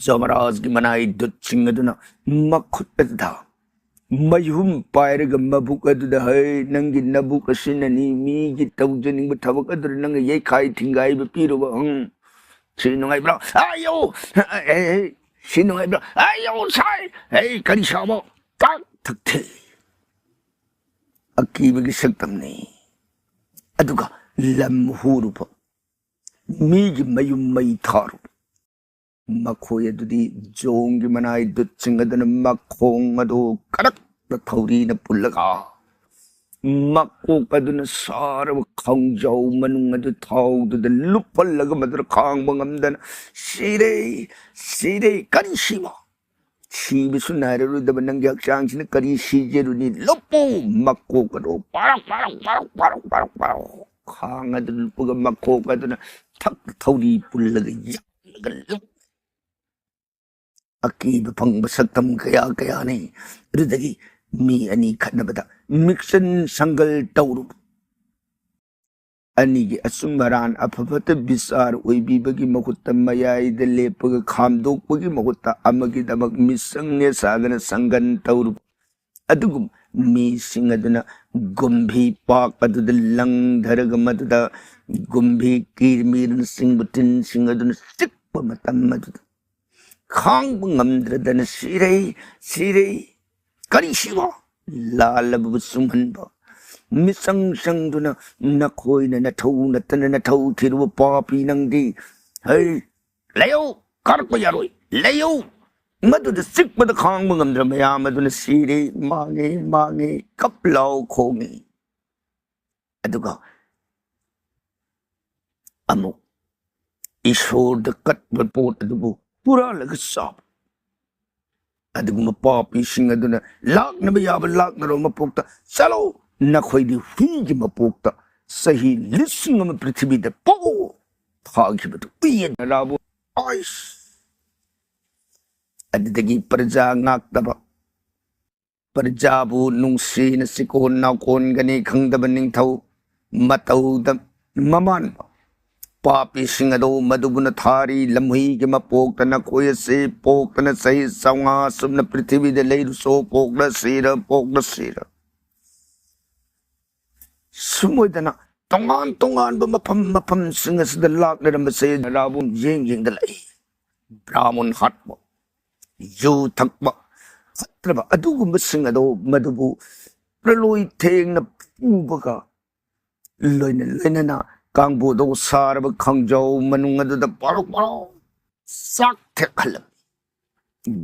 ꯖꯃꯔꯥꯖꯒꯤ ꯃꯅꯥꯏ ꯗꯨꯠꯁꯤꯡ ꯑꯗꯨꯅ ꯃꯈꯨꯠ ꯑꯗꯨꯗ ꯃꯌꯨꯝ ꯄꯥꯏꯔꯒ ꯃꯕꯨꯛ ꯑꯗꯨꯗ, "ꯍꯩ, ꯅꯪꯒꯤ ꯅꯕꯨꯛ ꯑꯁꯤꯅꯅꯤ ꯃꯤꯒꯤ ꯇꯧꯖꯅꯤꯡꯕ ꯊꯕꯛ ꯑꯗꯨꯗ ꯅꯪꯅ ꯌꯩꯈꯥꯏ ꯊꯤꯡꯒꯥꯏꯕ ꯄꯤꯔꯨꯕ, ꯍꯪ? ꯁꯤ ꯅꯨꯡꯉꯥꯏꯕ꯭ꯔꯣ? ꯑꯌꯣ! ꯑꯦ, ꯑꯦ, ꯁꯤ ꯅꯨꯡꯉꯥꯏꯕ꯭ꯔꯣ? ꯑꯌꯣ, ꯁꯥꯏ! ꯍꯩ, ꯀꯔꯤ ꯁꯥꯕ? ꯀꯥꯛ ꯊꯛꯊꯦ!" ꯑꯀꯤꯕꯒꯤ ꯁꯛꯇꯝꯅꯤ꯫ ꯑꯗꯨꯒ ꯂꯝ ꯍꯨꯔꯨꯕ, ꯃꯤꯒꯤ ꯃꯌꯨꯝ ꯃꯩ ꯊꯥꯔꯨꯕ, ꯃꯈꯣꯏ ꯑꯗꯨꯗꯤ ꯖꯣꯡꯒꯤ ꯃꯅꯥꯏ ꯗꯨꯠꯁꯤꯡ ꯑꯗꯨꯅ ꯃꯈꯣꯡ ꯑꯗꯨ ꯀꯔꯛꯇ ꯊꯧꯔꯤꯅ ꯄꯨꯜꯂꯒ, ꯃꯀꯣꯛ ꯑꯗꯨꯅ ꯁꯥꯔꯕ ꯈꯣꯡꯖꯥꯎ ꯃꯅꯨꯡ ꯑꯗꯨ ꯊꯥꯎꯗꯨꯗ ꯂꯨꯞꯍꯜꯂꯒ ꯃꯗꯨꯗ ꯈꯥꯡꯕ ꯉꯝꯗꯅ ꯁꯤꯔꯦ, ꯁꯤꯔꯦ, ꯀꯔꯤ ꯁꯤꯕ? ꯁꯤꯕꯁꯨ ꯅꯥꯏꯔꯔꯣꯏꯗꯕ ꯅꯪꯒꯤ ꯍꯛꯆꯥꯡꯁꯤꯅ ꯀꯔꯤ ꯁꯤꯖꯔꯨꯅꯤ? ꯂꯨꯞꯄꯨ! ꯃꯀꯣꯛ ꯑꯗꯨ park, park, park, park, park, park. ꯈꯥꯡ ꯑꯗꯨ ꯂꯨꯞꯄꯒ ꯃꯀꯣꯛ ꯑꯗꯨꯅ ꯊꯛ ꯊꯧꯔꯤ ꯄꯨꯜꯂꯒ ꯌꯥꯜꯂꯒ ꯂꯨꯞ-, ꯑꯀꯤꯕ ꯐꯪꯕ ꯁꯛꯇꯝ ꯀꯌꯥ ꯀꯌꯥꯅꯤ꯫ ꯑꯗꯨꯗꯒꯤ ꯃꯤ ꯑꯅꯤ ꯈꯠꯅꯕꯗ ꯃꯤꯛꯁꯟ ꯁꯪꯒꯜ ꯇꯧꯔꯨꯕ꯫ ꯑꯅꯤꯒꯤ ꯑꯆꯨꯝ ꯑꯔꯥꯟ ꯑꯐ ꯐꯠꯇ ꯕꯤꯆꯥꯔ ꯑꯣꯏꯕꯤꯕꯒꯤ ꯃꯍꯨꯠꯇ ꯃꯌꯥꯏꯗ ꯂꯦꯞꯄꯒ ꯈꯥꯝꯗꯣꯛꯄꯒꯤ ꯃꯍꯨꯠꯇ ꯑꯃꯒꯤꯗꯃꯛ ꯃꯤꯆꯪ ꯅꯦꯁꯥꯗꯅ ꯁꯪꯒꯟ ꯇꯧꯔꯨꯕ꯫ ꯑꯗꯨꯒꯨꯝ ꯃꯤꯁꯤꯡ ꯑꯗꯨꯅ ꯒꯨꯝꯚꯤ ꯄꯥꯛ ꯑꯗꯨꯗ ꯂꯪꯊꯔꯒ ꯃꯗꯨꯗ ꯒꯨꯝꯚꯤ ꯀꯤꯔꯃꯤꯔꯅꯆꯤꯡꯕ ꯇꯤꯟꯁꯤꯡ ꯑꯗꯨꯅ ꯆꯤꯛꯄ ꯃꯇꯝ ꯑꯗꯨꯗ ꯈꯥꯡꯕ ꯉꯝꯗ꯭ꯔꯗꯅ ꯁꯤꯔꯦ, ꯁꯤꯔꯦ꯫ ꯀꯔꯤ ꯁꯤꯕ? ꯂꯥꯜꯂꯕꯕꯨ ꯆꯨꯝꯍꯟꯕ꯫ ꯃꯤꯆꯪ ꯆꯪꯗꯨꯅ ꯅꯈꯣꯏꯅ ꯅꯊꯧ ꯅꯠꯇꯅ ꯅꯊꯧ ꯊꯤꯔꯨꯕ ꯄꯥꯄꯤ ꯅꯪꯗꯤ꯫ ꯍꯩ, ꯂꯩꯌꯧ! ꯀꯥꯔꯛꯄ ꯌꯥꯔꯣꯏ! ꯂꯩꯌꯧ! ꯃꯗꯨꯗ ꯆꯤꯛꯄꯗ ꯈꯥꯡꯕ ꯉꯝꯗ꯭ꯔ ꯃꯌꯥꯝ ꯑꯗꯨꯅ ꯁꯤꯔꯦ, ꯃꯥꯡꯉꯦ, ꯃꯥꯡꯉꯦ, ꯀꯞ ꯂꯥꯎ ꯈꯣꯡꯉꯤ꯫ ꯑꯗꯨꯒ ꯑꯃꯨꯛ ꯏꯁꯣꯔꯗ ꯀꯠꯄ ꯄꯣꯠ ꯑꯗꯨꯕꯨ ꯍꯨꯔꯥꯜꯂꯒ ꯆꯥꯕ꯫ ꯑꯗꯨꯒꯨꯝꯕ ꯄꯥꯄꯤꯁꯤꯡ ꯑꯗꯨꯅ ꯂꯥꯛꯅꯕ ꯌꯥꯕ ꯂꯥꯛꯅꯔꯣ ꯃꯄꯣꯛꯇ ꯆꯠꯂꯣ꯫ ꯅꯈꯣꯏꯗꯤ ꯍꯨꯏꯒꯤ ꯃꯄꯣꯛꯇ ꯆꯍꯤ ꯂꯤꯁꯤꯡ ꯑꯃ ꯄ꯭ꯔꯤꯊꯤꯕꯤꯗ ꯄꯣꯛꯎ ꯊꯥꯈꯤꯕꯗꯨ ꯎꯏꯌꯦ ꯅꯔꯥꯕꯨ꯫ ꯑꯥꯏꯁ! ꯑꯗꯨꯗꯒꯤ ꯄ꯭ꯔꯖꯥ ꯉꯥꯛꯇꯕ, ꯄ꯭ꯔꯖꯥꯕꯨ ꯅꯨꯡꯁꯤꯅ ꯆꯤꯀꯣꯟ ꯅꯥꯀꯣꯟꯒꯅꯤ ꯈꯪꯗꯕ ꯅꯤꯡꯊꯧ ꯃꯇꯧꯗ ꯃꯃꯥꯟꯕ꯫ ꯄꯥꯄꯤꯁꯤꯡ ꯑꯗꯣ ꯃꯗꯨꯕꯨꯅ ꯊꯥꯔꯤ꯫ ꯂꯝꯍꯨꯏꯒꯤ ꯃꯄꯣꯛꯇ ꯅꯈꯣꯏ ꯑꯁꯤ ꯄꯣꯛꯇꯅ ꯆꯍꯤ ꯆꯥꯝꯃꯉꯥ ꯁꯨꯞꯅ ꯄ꯭ꯔꯤꯊꯤꯕꯤꯗ ꯂꯩꯔꯨꯆꯣ, ꯄꯣꯛꯂ ꯁꯤꯔ, ꯄꯣꯛꯂ ꯁꯤꯔ꯫ ꯁꯨꯝ ꯑꯣꯏꯗꯅ ꯇꯣꯉꯥꯟ ꯇꯣꯉꯥꯟꯕ ꯃꯐꯝ ꯃꯐꯝꯁꯤꯡ ꯑꯁꯤꯗ ꯂꯥꯛꯅꯔꯝꯕꯁꯦ ꯔꯥꯕꯨꯟ ꯌꯦꯡ ꯌꯦꯡꯗ ꯂꯥꯛꯏ꯫ ꯕ꯭ꯔꯥꯍꯃꯟ ꯍꯥꯠꯄ, ꯌꯨ ꯊꯛꯄ, ꯐꯠꯇ꯭ꯔꯕ ꯑꯗꯨꯒꯨꯝꯕꯁꯤꯡ ꯑꯗꯣ ꯃꯗꯨꯕꯨ ꯄ꯭ꯔꯂꯣꯏ ꯊꯦꯡꯅ ꯄꯨꯕꯒ ꯂꯣꯏꯅ ꯂꯣꯏꯅꯅ ꯀꯥꯡꯕꯨꯗꯣ ꯁꯥꯔꯕ ꯈꯥꯡꯖꯥꯎ ꯃꯅꯨꯡ ꯑꯗꯨꯗ ꯄꯥꯔꯣ ꯄꯥꯔꯣ ꯆꯥꯛ ꯊꯦꯛꯍꯜꯂꯝꯃꯤ꯫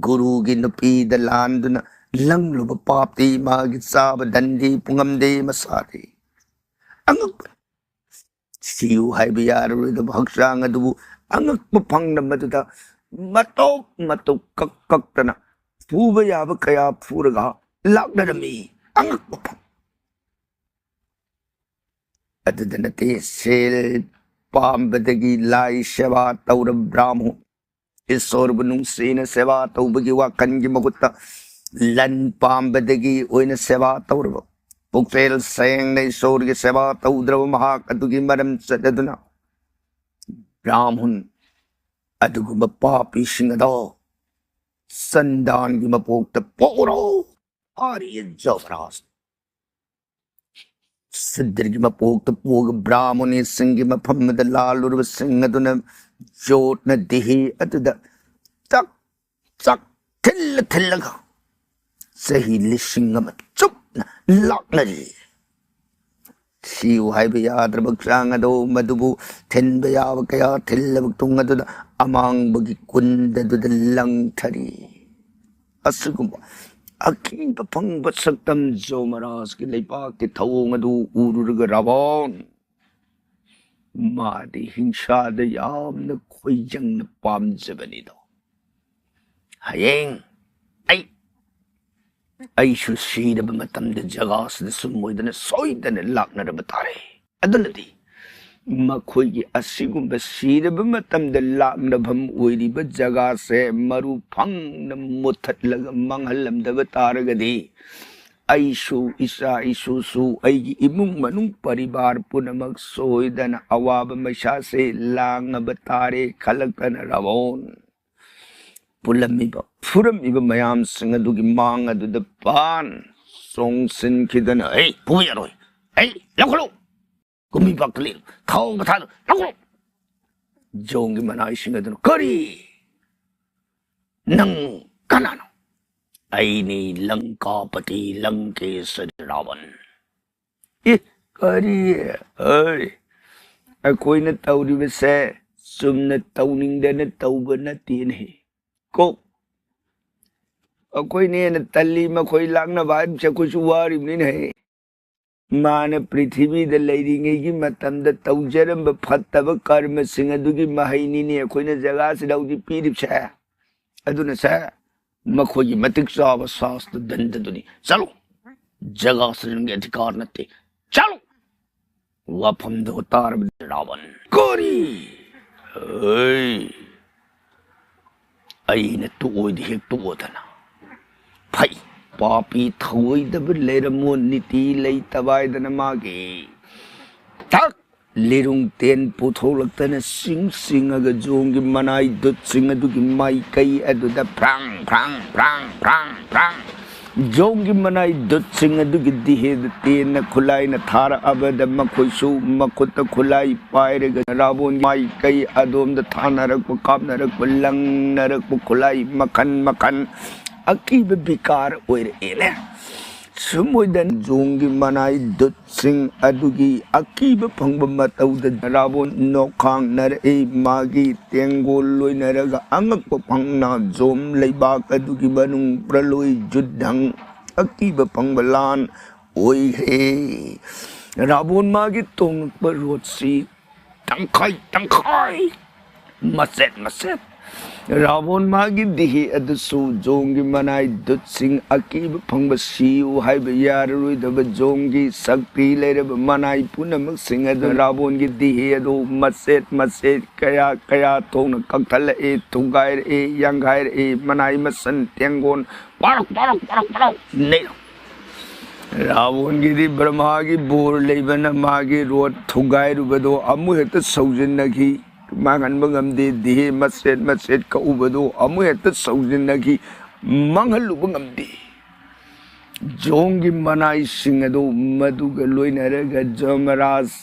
ꯒꯨꯔꯨꯒꯤ ꯅꯨꯄꯤꯗ ꯂꯥꯟꯗꯨꯅ ꯂꯪꯂꯨꯕ ꯄꯥꯞꯇꯤ ꯃꯥꯒꯤ ꯆꯥꯕ ꯗꯟꯗꯤ ꯄꯨꯡꯉꯝꯗꯤ ꯃꯁꯥꯗꯤ꯫ ꯑꯉꯛꯄ ꯁꯤꯌꯨ ꯍꯥꯏꯕ ꯌꯥꯔꯔꯣꯏꯗꯕ ꯍꯛꯆꯥꯡ ꯑꯗꯨꯕꯨ ꯑꯉꯛꯄ ꯐꯪꯅ ꯃꯗꯨꯗ ꯃꯇꯧ ꯃꯇꯧ ꯀꯛ ꯀꯛꯇꯅ ꯐꯨꯕ ꯌꯥꯕ ꯀꯌꯥ ꯐꯨꯔꯒ ꯂꯥꯛꯅꯔꯝꯃꯤ꯫ ꯑꯉꯛꯄ ꯐꯪ ꯑꯗꯨꯗ ꯅꯠꯇꯦ, ꯁꯦꯜ ꯄꯥꯝꯕꯗꯒꯤ ꯂꯥꯏ ꯁꯦꯕꯥ ꯇꯧꯔꯕ ꯕ꯭ꯔꯥꯍꯃꯟ, ꯏꯁꯣꯔꯕꯨ ꯅꯨꯡꯁꯤꯅ ꯁꯦꯕꯥ ꯇꯧꯕꯒꯤ ꯋꯥꯈꯜꯒꯤ ꯃꯍꯨꯠꯇ ꯂꯟ ꯄꯥꯝꯕꯗꯒꯤ ꯑꯣꯏꯅ ꯁꯦꯕꯥ ꯇꯧꯔꯕ, ꯄꯨꯛꯆꯦꯜ ꯁꯦꯡꯅ ꯏꯁꯣꯔꯒꯤ ꯁꯦꯕꯥ ꯇꯧꯗ꯭ꯔꯕ ꯃꯍꯥꯛ ꯑꯗꯨꯒꯤ ꯃꯔꯝ ꯆꯠꯂꯗꯨꯅ ꯕ꯭ꯔꯥꯍꯃꯟ ꯑꯗꯨꯒꯨꯝꯕ ꯄꯥꯄꯤꯁꯤꯡ ꯑꯗꯣ ꯁꯟꯗꯥꯟꯒꯤ ꯃꯄꯣꯛꯇ ꯄꯣꯛꯎꯔꯣ꯫ ꯑꯥꯔꯤꯌ ꯖꯣꯕꯔꯥꯖ ꯁꯨꯗ꯭ꯔꯒꯤ ꯃꯄꯣꯛꯇ ꯄꯣꯛꯑꯒ ꯕ꯭ꯔꯥꯍꯃꯅꯤꯁꯤꯡꯒꯤ ꯃꯐꯝ ꯑꯃꯗ ꯂꯥꯜꯂꯨꯔꯕꯁꯤꯡ ꯑꯗꯨꯅ ꯖꯣꯠꯅ ꯗꯤꯍꯤ ꯑꯗꯨꯗ ꯆꯥꯛ ꯆꯥꯛ ꯊꯤꯜꯂ ꯊꯤꯜꯂꯒ ꯆꯍꯤ ꯂꯤꯁꯤꯡ ꯑꯃ ꯆꯨꯞꯅ ꯂꯥꯛꯅꯔꯤ꯫ ꯁꯤꯌꯨ ꯍꯥꯏꯕ ꯌꯥꯗ꯭ꯔꯕ ꯍꯛꯆꯥꯡ ꯑꯗꯣ ꯃꯗꯨꯕꯨ ꯊꯤꯟꯕ ꯌꯥꯕ ꯀꯌꯥ ꯊꯤꯜꯂꯕ ꯇꯨꯡ ꯑꯗꯨꯗ ꯑꯃꯥꯡꯕꯒꯤ ꯀꯨꯟꯗ ꯑꯗꯨꯗ ꯂꯪꯊꯔꯤ꯫ ꯑꯁꯤꯒꯨꯝꯕ ꯑꯀꯤꯕ ꯐꯪꯕ ꯁꯛꯇꯝ ꯖꯣꯃꯔꯥꯖꯀꯤ ꯂꯩꯄꯥꯛꯀꯤ ꯊꯧꯑꯣꯡ ꯑꯗꯨ ꯎꯔꯨꯔꯒ ꯔꯥꯕꯟ ꯃꯥꯗꯤ ꯍꯤꯡꯁꯥꯗ ꯌꯥꯝꯅ ꯈꯣꯏꯖꯪꯅ ꯄꯥꯝꯖꯕꯅꯤꯗꯣ꯫ ꯍꯌꯦꯡ ꯑꯩ ꯑꯩꯁꯨ ꯁꯤꯔꯕ ꯃꯇꯝꯗ ꯖꯒꯥꯁꯤꯗ ꯁꯨꯝ ꯑꯣꯏꯗꯅ ꯁꯣꯏꯗꯅ ꯂꯥꯛꯅꯔꯕ ꯇꯥꯔꯦ꯫ ꯑꯗꯨꯅꯗꯤ ꯃꯈꯣꯏꯒꯤ ꯑꯁꯤꯒꯨꯝꯕ ꯁꯤꯔꯕ ꯃꯇꯝꯗ ꯂꯥꯛꯅꯐꯝ ꯑꯣꯏꯔꯤꯕ ꯖꯒꯥꯁꯦ ꯃꯔꯨ ꯐꯪꯅ ꯃꯨꯠꯊꯠꯂꯒ ꯃꯥꯡꯍꯜꯂꯝꯗꯕ ꯇꯥꯔꯒꯗꯤ ꯑꯩꯁꯨ, ꯏꯆꯥ ꯏꯁꯨꯁꯨ, ꯑꯩꯒꯤ ꯏꯃꯨꯡ ꯃꯅꯨꯡ ꯄꯔꯤꯕꯥꯔ ꯄꯨꯝꯅꯃꯛ ꯁꯣꯏꯗꯅ ꯑꯋꯥꯕ ꯃꯩꯁꯥꯁꯦ ꯂꯥꯡꯉꯕ ꯇꯥꯔꯦ ꯈꯜꯂꯛꯇꯅ ꯔꯥꯕꯣꯟ ꯄꯨꯜꯂꯝꯃꯤꯕ, ꯐꯨꯔꯝꯃꯤꯕ ꯃꯌꯥꯝꯁꯤꯡ ꯑꯗꯨꯒꯤ ꯃꯥꯡ ꯑꯗꯨꯗ ꯄꯥꯟ ꯆꯣꯡꯁꯤꯟꯈꯤꯗꯅ, "ꯑꯩ ꯐꯨꯕ ꯌꯥꯔꯣꯏ, ꯑꯩ ꯂꯧꯈꯠꯂꯨ, ꯀꯨꯝꯃꯤ ꯄꯥꯈꯠꯂꯤ, ꯊꯥꯎ ꯊꯥꯗ ꯂꯧꯈꯠꯂꯨ!" ꯖꯣꯡꯒꯤ ꯃꯅꯥꯏꯁꯤꯡ ꯑꯗꯨꯅ, "ꯀꯔꯤ? ꯅꯪ ꯀꯅꯥꯅꯣ?" "ꯑꯩꯅꯤ ꯂꯪꯀꯥꯄꯇꯤ ꯂꯪꯀꯦꯁ ꯔꯥꯕꯟ꯫" "ꯑꯦ, ꯀꯔꯤ? ꯑꯩ, ꯑꯩꯈꯣꯏꯅ ꯇꯧꯔꯤꯕꯁꯦ ꯆꯨꯝꯅ ꯇꯧꯅꯤꯡꯗꯅ ꯇꯧꯕ ꯅꯠꯇꯦꯅꯦ꯫ ꯀꯣ, ꯑꯩꯈꯣꯏꯅ ꯍꯦꯟꯅ ꯇꯜꯂꯤ, ꯃꯈꯣꯏ ꯂꯥꯛꯅꯕ ꯍꯥꯏꯕꯁꯦ ꯑꯩꯈꯣꯏꯁꯨ ꯋꯥꯔꯤꯕꯅꯤꯅꯦ꯫ ꯃꯥꯅ ꯄ꯭ꯔꯤꯊꯤꯕꯤꯗ ꯂꯩꯔꯤꯉꯩꯒꯤ ꯃꯇꯝꯗ ꯇꯧꯖꯔꯝꯕ ꯐꯠꯇꯕ ꯀꯔꯃꯁꯤꯡ ꯑꯗꯨꯒꯤ ꯃꯍꯩꯅꯤꯅꯦ ꯑꯩꯈꯣꯏꯅ ꯖꯒꯥꯁꯤꯗ ꯍꯧꯖꯤꯛ ꯄꯤꯔꯤꯕꯁꯦ꯫ ꯑꯗꯨꯅ ꯁꯦ, ꯃꯈꯣꯏꯒꯤ ꯃꯇꯤꯛ ꯆꯥꯕ ꯁꯥꯁꯇ ꯗꯟꯗꯗꯨꯅꯤ꯫ ꯆꯠꯂꯨ, ꯖꯒꯥꯁꯤꯗ ꯅꯪꯒꯤ ꯑꯙꯤꯀꯥꯔ ꯅꯠꯇꯦ꯫ ꯆꯠꯂꯨ!" ꯋꯥꯐꯝꯗꯣ ꯇꯥꯔꯕ ꯔꯥꯕꯟ, "ꯀꯔꯤ? ꯍꯩ, ꯑꯩꯅ ꯇꯣꯛꯑꯣꯏꯗꯤ ꯍꯦꯛ ꯇꯣꯛꯑꯣꯗꯅ꯫ ꯐꯩ, ꯄꯥꯄꯤ ꯊꯧꯑꯣꯏꯗꯕ ꯂꯩꯔꯝꯃꯣ, ꯅꯤꯇꯤ ꯂꯩꯇꯕ ꯍꯥꯏꯗꯅ ꯃꯥꯒꯤ ꯊꯛ ꯂꯤꯔꯨꯡ ꯇꯦꯟ ꯄꯨꯊꯣꯛꯂꯛꯇꯅ ꯁꯤꯡ ꯁꯤꯡꯉꯒ ꯖꯣꯡꯒꯤ ꯃꯅꯥꯏ ꯗꯨꯠꯁꯤꯡ ꯑꯗꯨꯒꯤ ꯃꯥꯏꯀꯩ ꯑꯗꯨꯗ ꯐ꯭ꯔꯥꯡ ꯐ꯭ꯔꯥꯡ ꯐ꯭ꯔꯥꯡ ꯐ꯭ꯔꯥꯡ ꯐ꯭ꯔꯥꯡ ꯖꯣꯡꯒꯤ ꯃꯅꯥꯏ ꯗꯨꯠꯁꯤꯡ ꯑꯗꯨꯒꯤ ꯗꯤꯍꯦꯗ ꯇꯦꯟꯅ ꯈꯨꯂꯥꯏꯅ ꯊꯥꯔꯛꯑꯕꯗ ꯃꯈꯣꯏꯁꯨ ꯃꯈꯨꯠꯇ ꯈꯨꯂꯥꯏ ꯄꯥꯏꯔꯒ ꯔꯥꯕꯣꯟ ꯃꯥꯏꯀꯩ ꯑꯗꯣꯝꯗ ꯊꯥꯅꯔꯛꯄ, ꯀꯥꯞꯅꯔꯛꯄ, ꯂꯪꯅꯔꯛꯄ ꯈꯨꯂꯥꯏ ꯃꯈꯟ ꯃꯈꯟ ꯑꯀꯤꯕ ꯕꯤꯀꯥꯔ ꯑꯣꯏꯔꯛꯑꯦꯅꯦ꯫ ꯁꯨꯝ ꯑꯣꯏꯗꯅ ꯖꯣꯡꯒꯤ ꯃꯅꯥꯏ ꯗꯨꯠꯁꯤꯡ ꯑꯗꯨꯒꯤ ꯑꯀꯤꯕ ꯐꯪꯕ ꯃꯇꯧꯗ ꯔꯥꯕꯣꯟ ꯅꯣꯛꯈꯥꯡꯅꯔꯛꯏ꯫ ꯃꯥꯒꯤ ꯇꯦꯡꯒꯣꯜ ꯂꯣꯏꯅꯔꯒ ꯑꯉꯛꯄ ꯐꯪꯅ ꯖꯣꯝ ꯂꯩꯕꯥꯛ ꯑꯗꯨꯒꯤ ꯃꯅꯨꯡ ꯄ꯭ꯔꯂꯣꯏ ꯖꯨꯗꯪ ꯑꯀꯤꯕ ꯐꯪꯕ ꯂꯥꯟ ꯑꯣꯏꯈ꯭ꯔꯦ꯫ ꯔꯥꯕꯣꯟ ꯃꯥꯒꯤ ꯇꯣꯡꯂꯛꯄ ꯔꯣꯠꯁꯤ ꯇꯪꯈꯥꯏ ꯇꯪꯈꯥꯏ, ꯃꯆꯦꯠ ꯃꯆꯦꯠ꯫ ꯔꯥꯕꯣꯟ ꯃꯥꯒꯤ ꯗꯤꯍꯤ ꯑꯗꯨꯁꯨ ꯖꯣꯡꯒꯤ ꯃꯅꯥꯏ ꯗꯨꯠꯁꯤꯡ ꯑꯀꯤꯕ ꯐꯪꯕ ꯁꯤꯌꯨ ꯍꯥꯏꯕ ꯌꯥꯔꯔꯣꯏꯗꯕ ꯖꯣꯡꯒꯤ ꯁꯛꯇꯤ ꯂꯩꯔꯕ ꯃꯅꯥꯏ ꯄꯨꯝꯅꯃꯛꯁꯤꯡ ꯑꯗꯨ ꯔꯥꯕꯣꯟꯒꯤ ꯗꯤꯍꯤ ꯑꯗꯨ ꯃꯆꯦꯠ ꯃꯆꯦꯠ ꯀꯌꯥ ꯀꯌꯥ ꯊꯣꯛꯅ ꯀꯛꯊꯠꯂꯛꯏ, ꯊꯨꯒꯥꯏꯔꯛꯏ, ꯌꯥꯡꯈꯥꯏꯔꯛꯏ, ꯃꯅꯥꯏ ꯃꯁꯟ ꯇꯦꯡꯒꯣꯟ ꯄꯥꯔꯛ ꯄꯥꯔꯛ ꯄꯥꯔꯛ ꯄꯥꯔꯛ ꯅꯩꯔꯛ꯫ ꯔꯥꯕꯣꯟꯒꯤꯗꯤ ꯕ꯭ꯔꯍꯃꯥꯒꯤ ꯕꯣꯔ ꯂꯩꯕꯅ ꯃꯥꯒꯤ ꯔꯣꯠ ꯊꯨꯒꯥꯏꯔꯨꯕꯗꯣ ꯑꯃꯨꯛ ꯍꯦꯛꯇ ꯁꯧꯖꯤꯟꯅꯈꯤ꯫ ꯃꯥꯡꯍꯟꯕ ꯉꯝꯗꯦ꯫ ꯗꯤꯍꯦ ꯃꯆꯦꯠ ꯃꯆꯦꯠ ꯀꯛꯎꯕꯗꯣ ꯑꯃꯨꯛ ꯍꯦꯛꯇ ꯁꯧꯖꯤꯟꯅꯈꯤ꯫ ꯃꯥꯡꯍꯜꯂꯨꯕ ꯉꯝꯗꯦ꯫ ꯖꯣꯝꯒꯤ ꯃꯅꯥꯏꯁꯤꯡ ꯑꯗꯨ ꯃꯗꯨꯒ ꯂꯣꯏꯅꯔꯒ ꯖꯃꯔꯥꯖ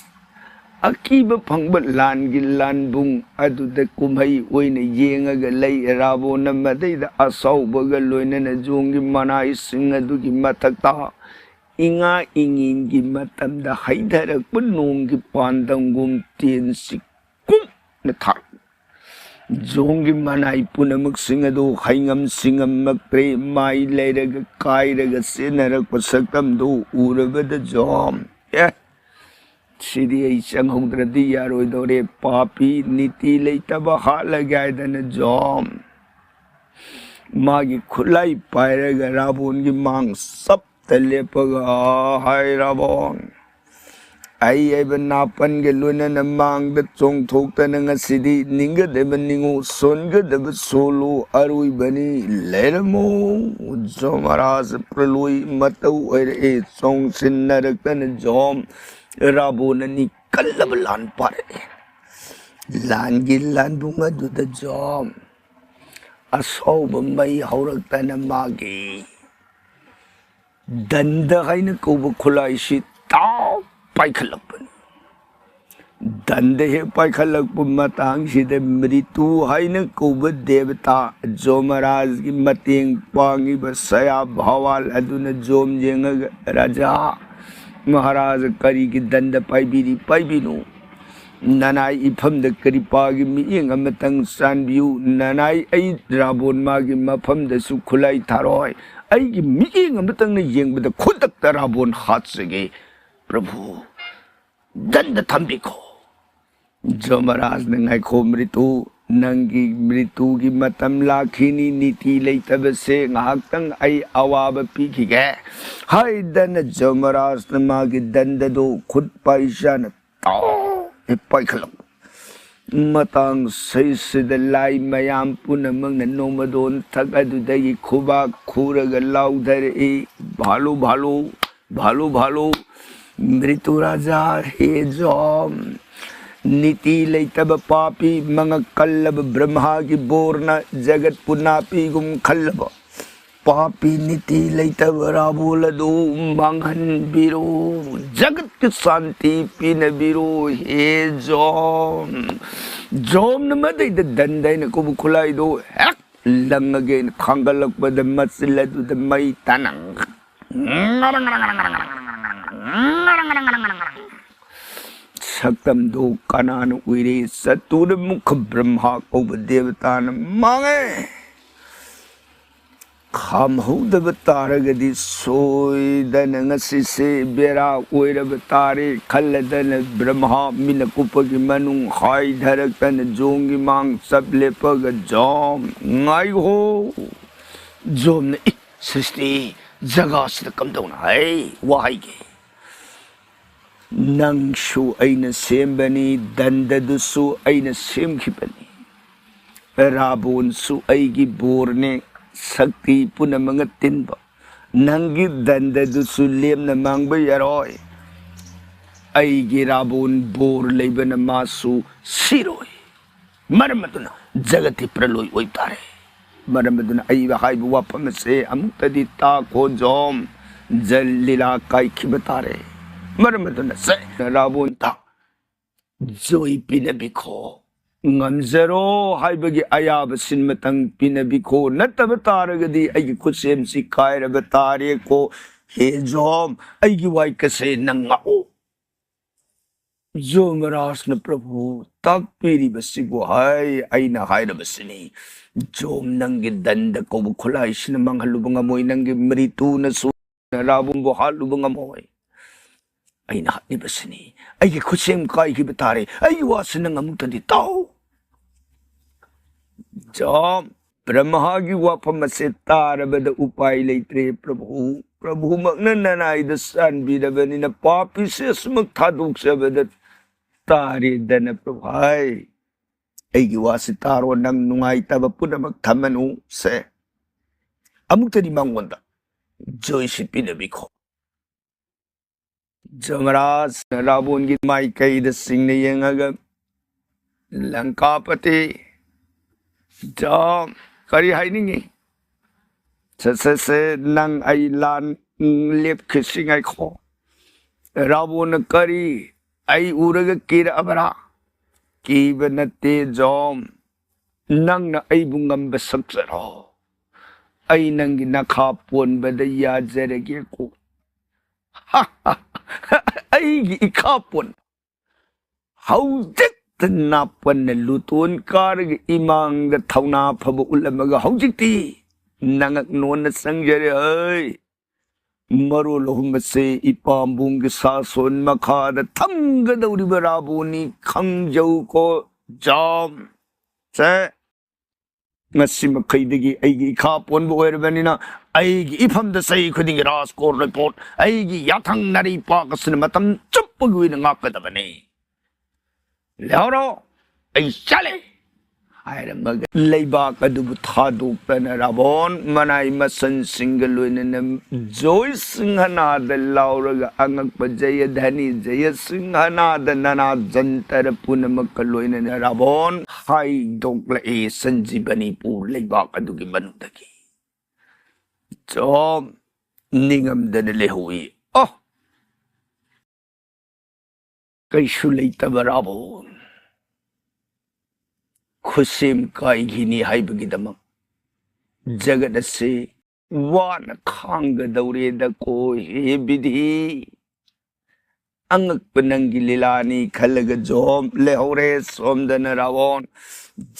ꯑꯀꯤꯕ ꯐꯪꯕ ꯂꯥꯟꯒꯤ ꯂꯥꯟꯕꯨꯡ ꯑꯗꯨꯗ ꯀꯨꯝꯍꯩ ꯑꯣꯏꯅ ꯌꯦꯡꯉꯒ ꯂꯩ꯫ ꯔꯥꯕꯣꯟꯅ ꯃꯗꯩꯗ ꯑꯁꯥꯎꯕꯒ ꯂꯣꯏꯅꯅ ꯖꯣꯝꯒꯤ ꯃꯅꯥꯏꯁꯤꯡ ꯑꯗꯨꯒꯤ ꯃꯊꯛꯇ ꯏꯉꯥ ꯏꯉꯦꯟꯒꯤ ꯃꯇꯝꯗ ꯍꯩꯊꯔꯛꯄ ꯅꯣꯡꯒꯤ ꯄꯥꯟꯗꯝꯒꯨꯝ ꯇꯦꯟꯁꯤ ꯀꯨꯡꯅ ꯊꯥꯔꯛꯏ꯫ ꯖꯣꯝꯒꯤ ꯃꯅꯥꯏ ꯄꯨꯝꯅꯃꯛꯁꯤꯡ ꯑꯗꯨ ꯍꯩꯉꯝ ꯁꯤꯡꯉꯝꯃꯛꯇ꯭ꯔꯦ꯫ ꯃꯥꯏ ꯂꯩꯔꯒ ꯀꯥꯏꯔꯒ ꯆꯦꯟꯅꯔꯛꯄ ꯁꯛꯇꯝꯗꯨ ꯎꯔꯕꯗ ꯖꯣꯝ, "ꯑꯦ, ꯁꯤꯗꯤ ꯑꯩ ꯆꯪꯍꯧꯗ꯭ꯔꯗꯤ ꯌꯥꯔꯣꯏꯗꯧꯔꯦ꯫ ꯄꯥꯄꯤ, ꯅꯤꯇꯤ ꯂꯩꯇꯕ ꯍꯥꯠꯂꯒꯦ" ꯍꯥꯏꯗꯅ ꯖꯣꯝ ꯃꯥꯒꯤ ꯈꯨꯠꯂꯥꯏ ꯄꯥꯏꯔꯒ ꯔꯥꯕꯣꯟꯒꯤ ꯃꯥꯡ ꯆꯞꯇ ꯂꯦꯞꯄꯒ, "ꯍꯥꯏ ꯔꯥꯕꯣꯟ, ꯑꯩ ꯍꯥꯏꯕ ꯅꯥꯄꯟꯒ ꯂꯣꯏꯅꯅ ꯃꯥꯡꯗ ꯆꯣꯡꯊꯣꯛꯇꯅ ꯉꯁꯤꯗꯤ ꯅꯤꯡꯒꯗꯕ ꯅꯤꯡꯉꯨ, ꯁꯣꯟꯒꯗꯕ ꯁꯣꯜꯂꯨ, ꯑꯔꯣꯏꯕꯅꯤ, ꯂꯩꯔꯝꯃꯨ"꯫ ꯖꯣꯃꯔꯥꯖ ꯄ꯭ꯔꯂꯣꯏ ꯃꯇꯧ ꯑꯣꯏꯔꯛꯑꯦ꯫ ꯆꯣꯡꯁꯤꯟꯅꯔꯛꯇꯅ ꯖꯣꯝ ꯔꯥꯕꯣꯟ ꯑꯅꯤ ꯀꯜꯂꯕ ꯂꯥꯟ ꯄꯥꯔꯛꯑꯦ꯫ ꯂꯥꯟꯒꯤ ꯂꯥꯟꯕꯨꯡ ꯑꯗꯨꯗ ꯖꯣꯝ ꯑꯁꯥꯎꯕ ꯃꯩ ꯍꯧꯔꯛꯇꯅ ꯃꯥꯒꯤ ꯗꯟꯗ ꯍꯥꯏꯅ ꯀꯧꯕ ꯈꯨꯠꯂꯥꯏꯁꯤ ꯇꯥꯎ ꯄꯥꯏꯈꯠꯂꯛꯄꯅꯤ꯫ ꯗꯟꯗ ꯍꯦꯛ ꯄꯥꯏꯈꯠꯂꯛꯄ ꯃꯇꯥꯡꯁꯤꯗ ꯃ꯭ꯔꯤꯇꯨ ꯍꯥꯏꯅ ꯀꯧꯕ ꯗꯦꯕꯇꯥ ꯖꯣꯃꯔꯥꯖꯒꯤ ꯃꯇꯦꯡ ꯄꯥꯡꯉꯤꯕ ꯁꯌꯥ ꯚꯋꯥꯜ ꯑꯗꯨꯅ ꯖꯣꯝ ꯌꯦꯡꯉꯒ, "ꯔꯥꯖꯥ, ꯃꯍꯥꯔꯥꯖ ꯀꯔꯤꯒꯤ ꯗꯟꯗ ꯄꯥꯏꯕꯤꯔꯤ? ꯄꯥꯏꯕꯤꯅꯨ꯫ ꯅꯅꯥꯏ ꯏꯐꯝꯗ ꯀ꯭ꯔꯤꯄꯥꯒꯤ ꯃꯤꯠꯌꯦꯡ ꯑꯃꯇꯪ ꯆꯥꯟꯕꯤꯌꯨ꯫ ꯅꯅꯥꯏ ꯑꯩ ꯔꯥꯕꯣꯟ ꯃꯥꯒꯤ ꯃꯐꯝꯗꯁꯨ ꯈꯨꯠꯂꯥꯏ ꯊꯥꯔꯣꯏ꯫ ꯑꯩꯒꯤ ꯃꯤꯠꯌꯦꯡ ꯑꯃꯇꯪꯅ ꯌꯦꯡꯕꯗ ꯈꯨꯗꯛꯇ ꯔꯥꯕꯣꯟ ꯍꯥꯠꯆꯒꯦ꯫ ꯄ꯭ꯔꯚꯨ, ꯗꯟꯗ ꯊꯝꯕꯤꯈꯣ"꯫ ꯖꯣꯃꯔꯥꯖꯅ, "ꯉꯥꯏꯈꯣ ꯃ꯭ꯔꯤꯇꯨ, ꯅꯪꯒꯤ ꯃ꯭ꯔꯤꯇꯨꯒꯤ ꯃꯇꯝ ꯂꯥꯛꯈꯤꯅꯤ꯫ ꯅꯤꯇꯤ ꯂꯩꯇꯕꯁꯦ ꯉꯥꯏꯍꯥꯛꯇꯪ ꯑꯩ ꯑꯋꯥꯕ ꯄꯤꯈꯤꯒꯦ" ꯍꯥꯏꯗꯅ ꯖꯣꯃꯔꯥꯖꯅ ꯃꯥꯒꯤ ꯗꯟꯗꯗꯣ ꯈꯨꯠ ꯄꯥꯏꯖꯥꯅ ꯇꯥꯎ ꯍꯦꯛ ꯄꯥꯏꯈꯠꯂꯛꯄ ꯃꯇꯥꯡ ꯁꯤꯗ ꯂꯥꯏ ꯃꯌꯥꯝ ꯄꯨꯝꯅꯃꯛꯅ ꯅꯣꯡꯃꯗꯣꯟ ꯊꯛ ꯑꯗꯨꯗꯒꯤ ꯈꯨꯕꯥꯛ ꯈꯨꯔꯒ ꯂꯥꯎꯊꯔꯛꯏ, "ꯚꯥꯂꯨ, ꯚꯥꯂꯨ, ꯚꯥꯂꯨ ꯚꯥꯂꯨ ꯃ꯭ꯔꯤꯇꯨ ꯔꯥꯖꯥ ꯍꯦ ꯖꯣꯝ, ꯅꯤꯇꯤ ꯂꯩꯇꯕ ꯄꯥꯄꯤ ꯃꯉꯛ ꯀꯜꯂꯕ ꯕ꯭ꯔꯍꯃꯥꯒꯤ ꯕꯣꯔꯅ ꯖꯒꯠꯄꯨ ꯅꯥꯄꯤꯒꯨꯝ ꯈꯜꯂꯕ ꯄꯥꯄꯤ ꯅꯤꯇꯤ ꯂꯩꯇꯕ ꯔꯥꯕꯣꯜ ꯑꯗꯨ ꯃꯥꯡꯍꯟꯕꯤꯔꯣ꯫ ꯖꯒꯠꯀꯤ ꯁꯥꯟꯇꯤ ꯄꯤꯅꯕꯤꯔꯣ ꯍꯦ ꯖꯣꯝ꯫ ꯖꯣꯝꯅ ꯃꯗꯩꯗ ꯗꯟꯗ ꯍꯥꯏꯅ ꯀꯧꯕ ꯈꯨꯠꯂꯥꯏꯗꯣ ꯍꯦꯛ ꯂꯪꯉꯒꯦꯅ ꯊꯥꯡꯒꯠꯂꯛꯄꯗ ꯃꯆꯤꯜ ꯑꯗꯨꯗ ꯃꯩ ꯇꯥꯅ ꯁꯛꯇꯝꯗꯨ ꯀꯅꯥꯅ ꯎꯏꯔꯤ? ꯆꯇꯨꯔꯃꯨꯈ ꯕ꯭ꯔꯍꯃꯥ ꯀꯧꯕ ꯗꯦꯕꯇꯥꯅ ꯃꯥꯡꯉꯦ꯫ ꯈꯥꯝꯍꯧꯗꯕ ꯇꯥꯔꯒꯗꯤ ꯁꯣꯏꯗꯅ ꯉꯁꯤꯁꯦ ꯕꯦꯔꯥ ꯑꯣꯏꯔꯕ ꯇꯥꯔꯦ ꯈꯜꯂꯗꯅ ꯕ꯭ꯔꯍꯃꯥ ꯃꯤꯅ ꯀꯨꯞꯄꯒꯤ ꯃꯅꯨꯡ ꯍꯥꯏꯊꯔꯛꯇꯅ ꯖꯣꯝꯒꯤ ꯃꯥꯡ ꯆꯞ ꯂꯦꯞꯄꯒ ꯖꯣꯝ ꯉꯥꯏꯈꯣ꯫ ꯖꯣꯝꯅ, "ꯏ, ꯁ꯭ꯔꯤꯁꯇꯤ, ꯖꯒꯥꯁꯤꯗ ꯀꯝꯗꯧꯅ ꯍꯥꯏ ꯋꯥꯍꯩꯒꯦ? ꯅꯪꯁꯨ ꯑꯩꯅ ꯁꯦꯝꯕꯅꯤ, ꯗꯟꯗꯗꯨꯁꯨ ꯑꯩꯅ ꯁꯦꯝꯈꯤꯕꯅꯤ, ꯔꯥꯕꯣꯟꯁꯨ ꯑꯩꯒꯤ ꯕꯣꯔꯅꯦ, ꯁꯛꯇꯤ ꯄꯨꯝꯅꯃꯛꯅ ꯇꯤꯟꯕ꯫ ꯅꯪꯒꯤ ꯗꯟꯗꯗꯨꯁꯨ ꯂꯦꯝꯅ ꯃꯥꯡꯕ ꯌꯥꯔꯣꯏ꯫ ꯑꯩꯒꯤ ꯔꯥꯕꯣꯟ ꯕꯣꯔ ꯂꯩꯕꯅ ꯃꯥꯁꯨ ꯁꯤꯔꯣꯏ꯫ ꯃꯔꯝ ꯑꯗꯨꯅ ꯖꯒꯠꯇꯤ ꯄ꯭ꯔꯂꯣꯏ ꯑꯣꯏꯕ ꯇꯥꯔꯦ꯫ ꯃꯔꯝ ꯑꯗꯨꯅ ꯑꯩ ꯍꯥꯏꯕ ꯋꯥꯐꯝ ꯑꯁꯦ ꯑꯃꯨꯛꯇꯗꯤ ꯇꯥꯈꯣ ꯖꯣꯝ꯫ ꯖꯜ ꯂꯤꯂꯥ ꯀꯥꯏꯈꯤꯕ ꯇꯥꯔꯦ꯫ ꯃꯔꯝ ꯑꯗꯨꯅ ꯁꯦ ꯔꯥꯕꯣꯟꯗ ꯖꯣꯏ ꯄꯤꯅꯕꯤꯈꯣ꯫ ꯉꯝꯖꯔꯣ ꯍꯥꯏꯕꯒꯤ ꯑꯌꯥꯕ ꯁꯤꯟꯃꯇꯪ ꯄꯤꯅꯕꯤꯈꯣ꯫ ꯅꯠꯇꯕ ꯇꯥꯔꯒꯗꯤ ꯑꯩꯒꯤ ꯈꯨꯠꯁꯦꯝꯁꯤ ꯀꯥꯏꯔꯕ ꯇꯥꯔꯦꯀꯣ꯫ ꯍꯦ ꯖꯣꯝ, ꯑꯩꯒꯤ ꯋꯥꯏꯀꯁꯦ ꯅꯪ ꯉꯥꯛꯑꯣ꯫" ꯖꯣꯃꯔꯥꯖꯅ ꯄ꯭ꯔꯚꯨ ꯇꯥꯛꯄꯤꯔꯤꯕꯁꯤꯕꯨ ꯍꯥꯏ, ꯑꯩꯅ ꯍꯥꯏꯔꯕꯁꯤꯅꯤ꯫ ꯖꯣꯝ, ꯅꯪꯒꯤ ꯗꯟꯗ ꯀꯧꯕ ꯈꯨꯠꯂꯥꯏꯁꯤꯅ ꯃꯥꯡꯍꯜꯂꯨꯕ ꯉꯝꯃꯣꯏ, ꯅꯪꯒꯤ ꯃ꯭ꯔꯤꯇꯨꯅꯁꯨ ꯔꯥꯕꯣꯟꯕꯨ ꯍꯥꯠꯂꯨꯕ ꯉꯝꯃꯣꯏ꯫ ꯑꯩꯅ ꯍꯥꯠꯂꯤꯕꯁꯤꯅꯤ꯫ ꯑꯩꯒꯤ ꯈꯨꯠꯁꯦꯝ ꯀꯥꯏꯈꯤꯕ ꯇꯥꯔꯦ꯫ ꯑꯩꯒꯤ ꯋꯥꯁꯤ ꯅꯪ ꯑꯃꯨꯛꯇꯗꯤ ꯇꯥꯎ꯫ ꯖꯣꯝ, ꯕ꯭ꯔꯍꯃꯥꯒꯤ ꯋꯥꯐꯝ ꯑꯁꯦ ꯇꯥꯔꯕꯗ ꯎꯄꯥꯏ ꯂꯩꯇ꯭ꯔꯦ ꯄ꯭ꯔꯚꯨ꯫ ꯄ꯭ꯔꯚꯨꯃꯛꯅ ꯅꯅꯥꯏꯗ ꯆꯥꯟꯕꯤꯔꯕꯅꯤꯅ ꯄꯥꯄꯤꯁꯦ ꯑꯁꯨꯃꯛ ꯊꯥꯗꯣꯛꯆꯕꯗ ꯇꯥꯔꯦꯗꯅ ꯄ꯭ꯔꯚꯨ꯫ ꯍꯥꯏ, ꯑꯩꯒꯤ ꯋꯥꯁꯤ ꯇꯥꯔꯣ, ꯅꯪ ꯅꯨꯡꯉꯥꯏꯇꯕ ꯄꯨꯝꯅꯃꯛ ꯊꯝꯃꯅꯨ꯫ ꯁꯦ, ꯑꯃꯨꯛꯇꯗꯤ ꯃꯉꯣꯟꯗ ꯖꯣꯏꯁꯤ ꯄꯤꯅꯕꯤꯈꯣ꯫ ꯖꯃꯔꯥꯖꯅ ꯔꯥꯕꯣꯟꯒꯤ ꯃꯥꯏꯀꯩꯗ ꯁꯤꯡꯅ ꯌꯦꯡꯉꯒ, "ꯂꯪꯀꯥꯄꯇꯤ, ꯖꯥꯝ, ꯀꯔꯤ ꯍꯥꯏꯅꯤꯡꯉꯤ? ꯁꯦ, ꯁꯦ, ꯁꯦ, ꯅꯪ ꯑꯩ ꯂꯥꯟ ꯂꯦꯞꯈꯤꯁꯤ ꯉꯥꯏꯈꯣ꯫" ꯔꯥꯕꯣꯟꯅ, "ꯀꯔꯤ? ꯑꯩ ꯎꯔꯒ ꯀꯤꯔꯛꯑꯕ꯭ꯔꯥ? ꯀꯤꯕ ꯅꯠꯇꯦ, ꯖꯥꯝ꯫ ꯅꯪꯅ ꯑꯩꯕꯨ ꯉꯝꯕ ꯁꯛꯆꯔꯣ꯫ ꯑꯩ ꯅꯪꯒꯤ ꯅꯈꯥ ꯄꯣꯟꯕꯗ ꯌꯥꯖꯔꯒꯦꯀꯣ꯫" "ꯑꯩꯒꯤ ꯏꯈꯥ ꯄꯣꯟ? ꯍꯧꯖꯤꯛꯇ ꯅꯥꯄꯟꯅ ꯂꯨꯇꯣꯟ ꯀꯥꯔꯒ ꯏꯃꯥꯡꯗ ꯊꯧꯅꯥ ꯐꯕ ꯎꯠꯂꯝꯃꯒ ꯍꯧꯖꯤꯛꯇꯤ ꯅꯉꯛ ꯅꯣꯟꯅ ꯆꯪꯖꯔꯦ ꯍꯩ꯫ ꯃꯔꯣꯜ ꯑꯍꯨꯝ ꯑꯁꯦ ꯏꯄꯥꯝꯕꯣꯝꯒꯤ ꯁꯥꯁꯣꯟ ꯃꯈꯥꯗ ꯊꯝꯒꯗꯧꯔꯤꯕ ꯔꯥꯕꯣꯟꯅꯤ, ꯈꯪꯖꯧꯀꯣ, ꯖꯥꯝ꯫ ꯁꯦ, ꯉꯁꯤ ꯃꯈꯩꯗꯒꯤ ꯑꯩꯒꯤ ꯏꯈꯥ ꯄꯣꯟꯕ ꯑꯣꯏꯔꯕꯅꯤꯅ ꯑꯩꯒꯤ ꯏꯐꯝꯗ ꯆꯍꯤ ꯈꯨꯗꯤꯡꯒꯤ ꯔꯥꯖꯀꯣꯠ ꯔꯤꯄꯣꯔꯠ, ꯑꯩꯒꯤ ꯌꯥꯊꯪ ꯅꯔꯩ ꯄꯥꯛ ꯑꯁꯤꯅ ꯃꯇꯝ ꯆꯨꯞꯄꯒꯤ ꯑꯣꯏꯅ ꯉꯥꯛꯀꯗꯕꯅꯤ꯫ ꯂꯩꯍꯧꯔꯣ, ꯑꯩ ꯆꯠꯂꯦ" ꯍꯥꯏꯔꯝꯃꯒ ꯂꯩꯕꯥꯛ ꯑꯗꯨꯕꯨ ꯊꯥꯗꯣꯛꯇꯅ ꯔꯥꯕꯣꯟ ꯃꯅꯥꯏ ꯃꯁꯟꯁꯤꯡꯒ ꯂꯣꯏꯅꯅ ꯖꯣꯏ ꯁꯤꯡꯍꯅꯥꯗ ꯂꯥꯎꯔꯒ ꯑꯉꯛꯄ ꯖꯌꯙꯅꯤ ꯖꯌ ꯁꯤꯡꯍꯅꯥꯗ ꯅꯅꯥ ꯖꯟꯇꯔ ꯄꯨꯝꯅꯃꯛꯀ ꯂꯣꯏꯅꯅ ꯔꯥꯕꯣꯟ ꯍꯥꯏꯗꯣꯛꯂꯛꯏ ꯁꯟꯖꯤꯕꯅꯤꯄꯨꯔ ꯂꯩꯕꯥꯛ ꯑꯗꯨꯒꯤ ꯃꯅꯨꯡꯗꯒꯤ꯫ ꯖꯣꯝ ꯅꯤꯡꯉꯝꯗꯅ ꯂꯩꯍꯧꯏ꯫ ꯑꯣ! ꯀꯩꯁꯨ ꯂꯩꯇꯕ ꯔꯥꯕꯣꯟ꯫ ꯈꯨꯠꯁꯦꯝ ꯀꯥꯏꯈꯤꯅꯤ ꯍꯥꯏꯕꯒꯤꯗꯃꯛ ꯖꯒꯠ ꯑꯁꯤ ꯋꯥꯅ ꯈꯥꯡꯒꯗꯧꯔꯦꯗꯀꯣ, ꯍꯦ ꯕꯤꯙꯤ꯫ ꯑꯉꯛꯄ ꯅꯪꯒꯤ ꯂꯤꯂꯥꯅꯤ ꯈꯜꯂꯒ ꯖꯣꯝ ꯂꯩꯍꯧꯔꯦ ꯁꯣꯝꯗꯅ ꯔꯥꯕꯣꯟ꯫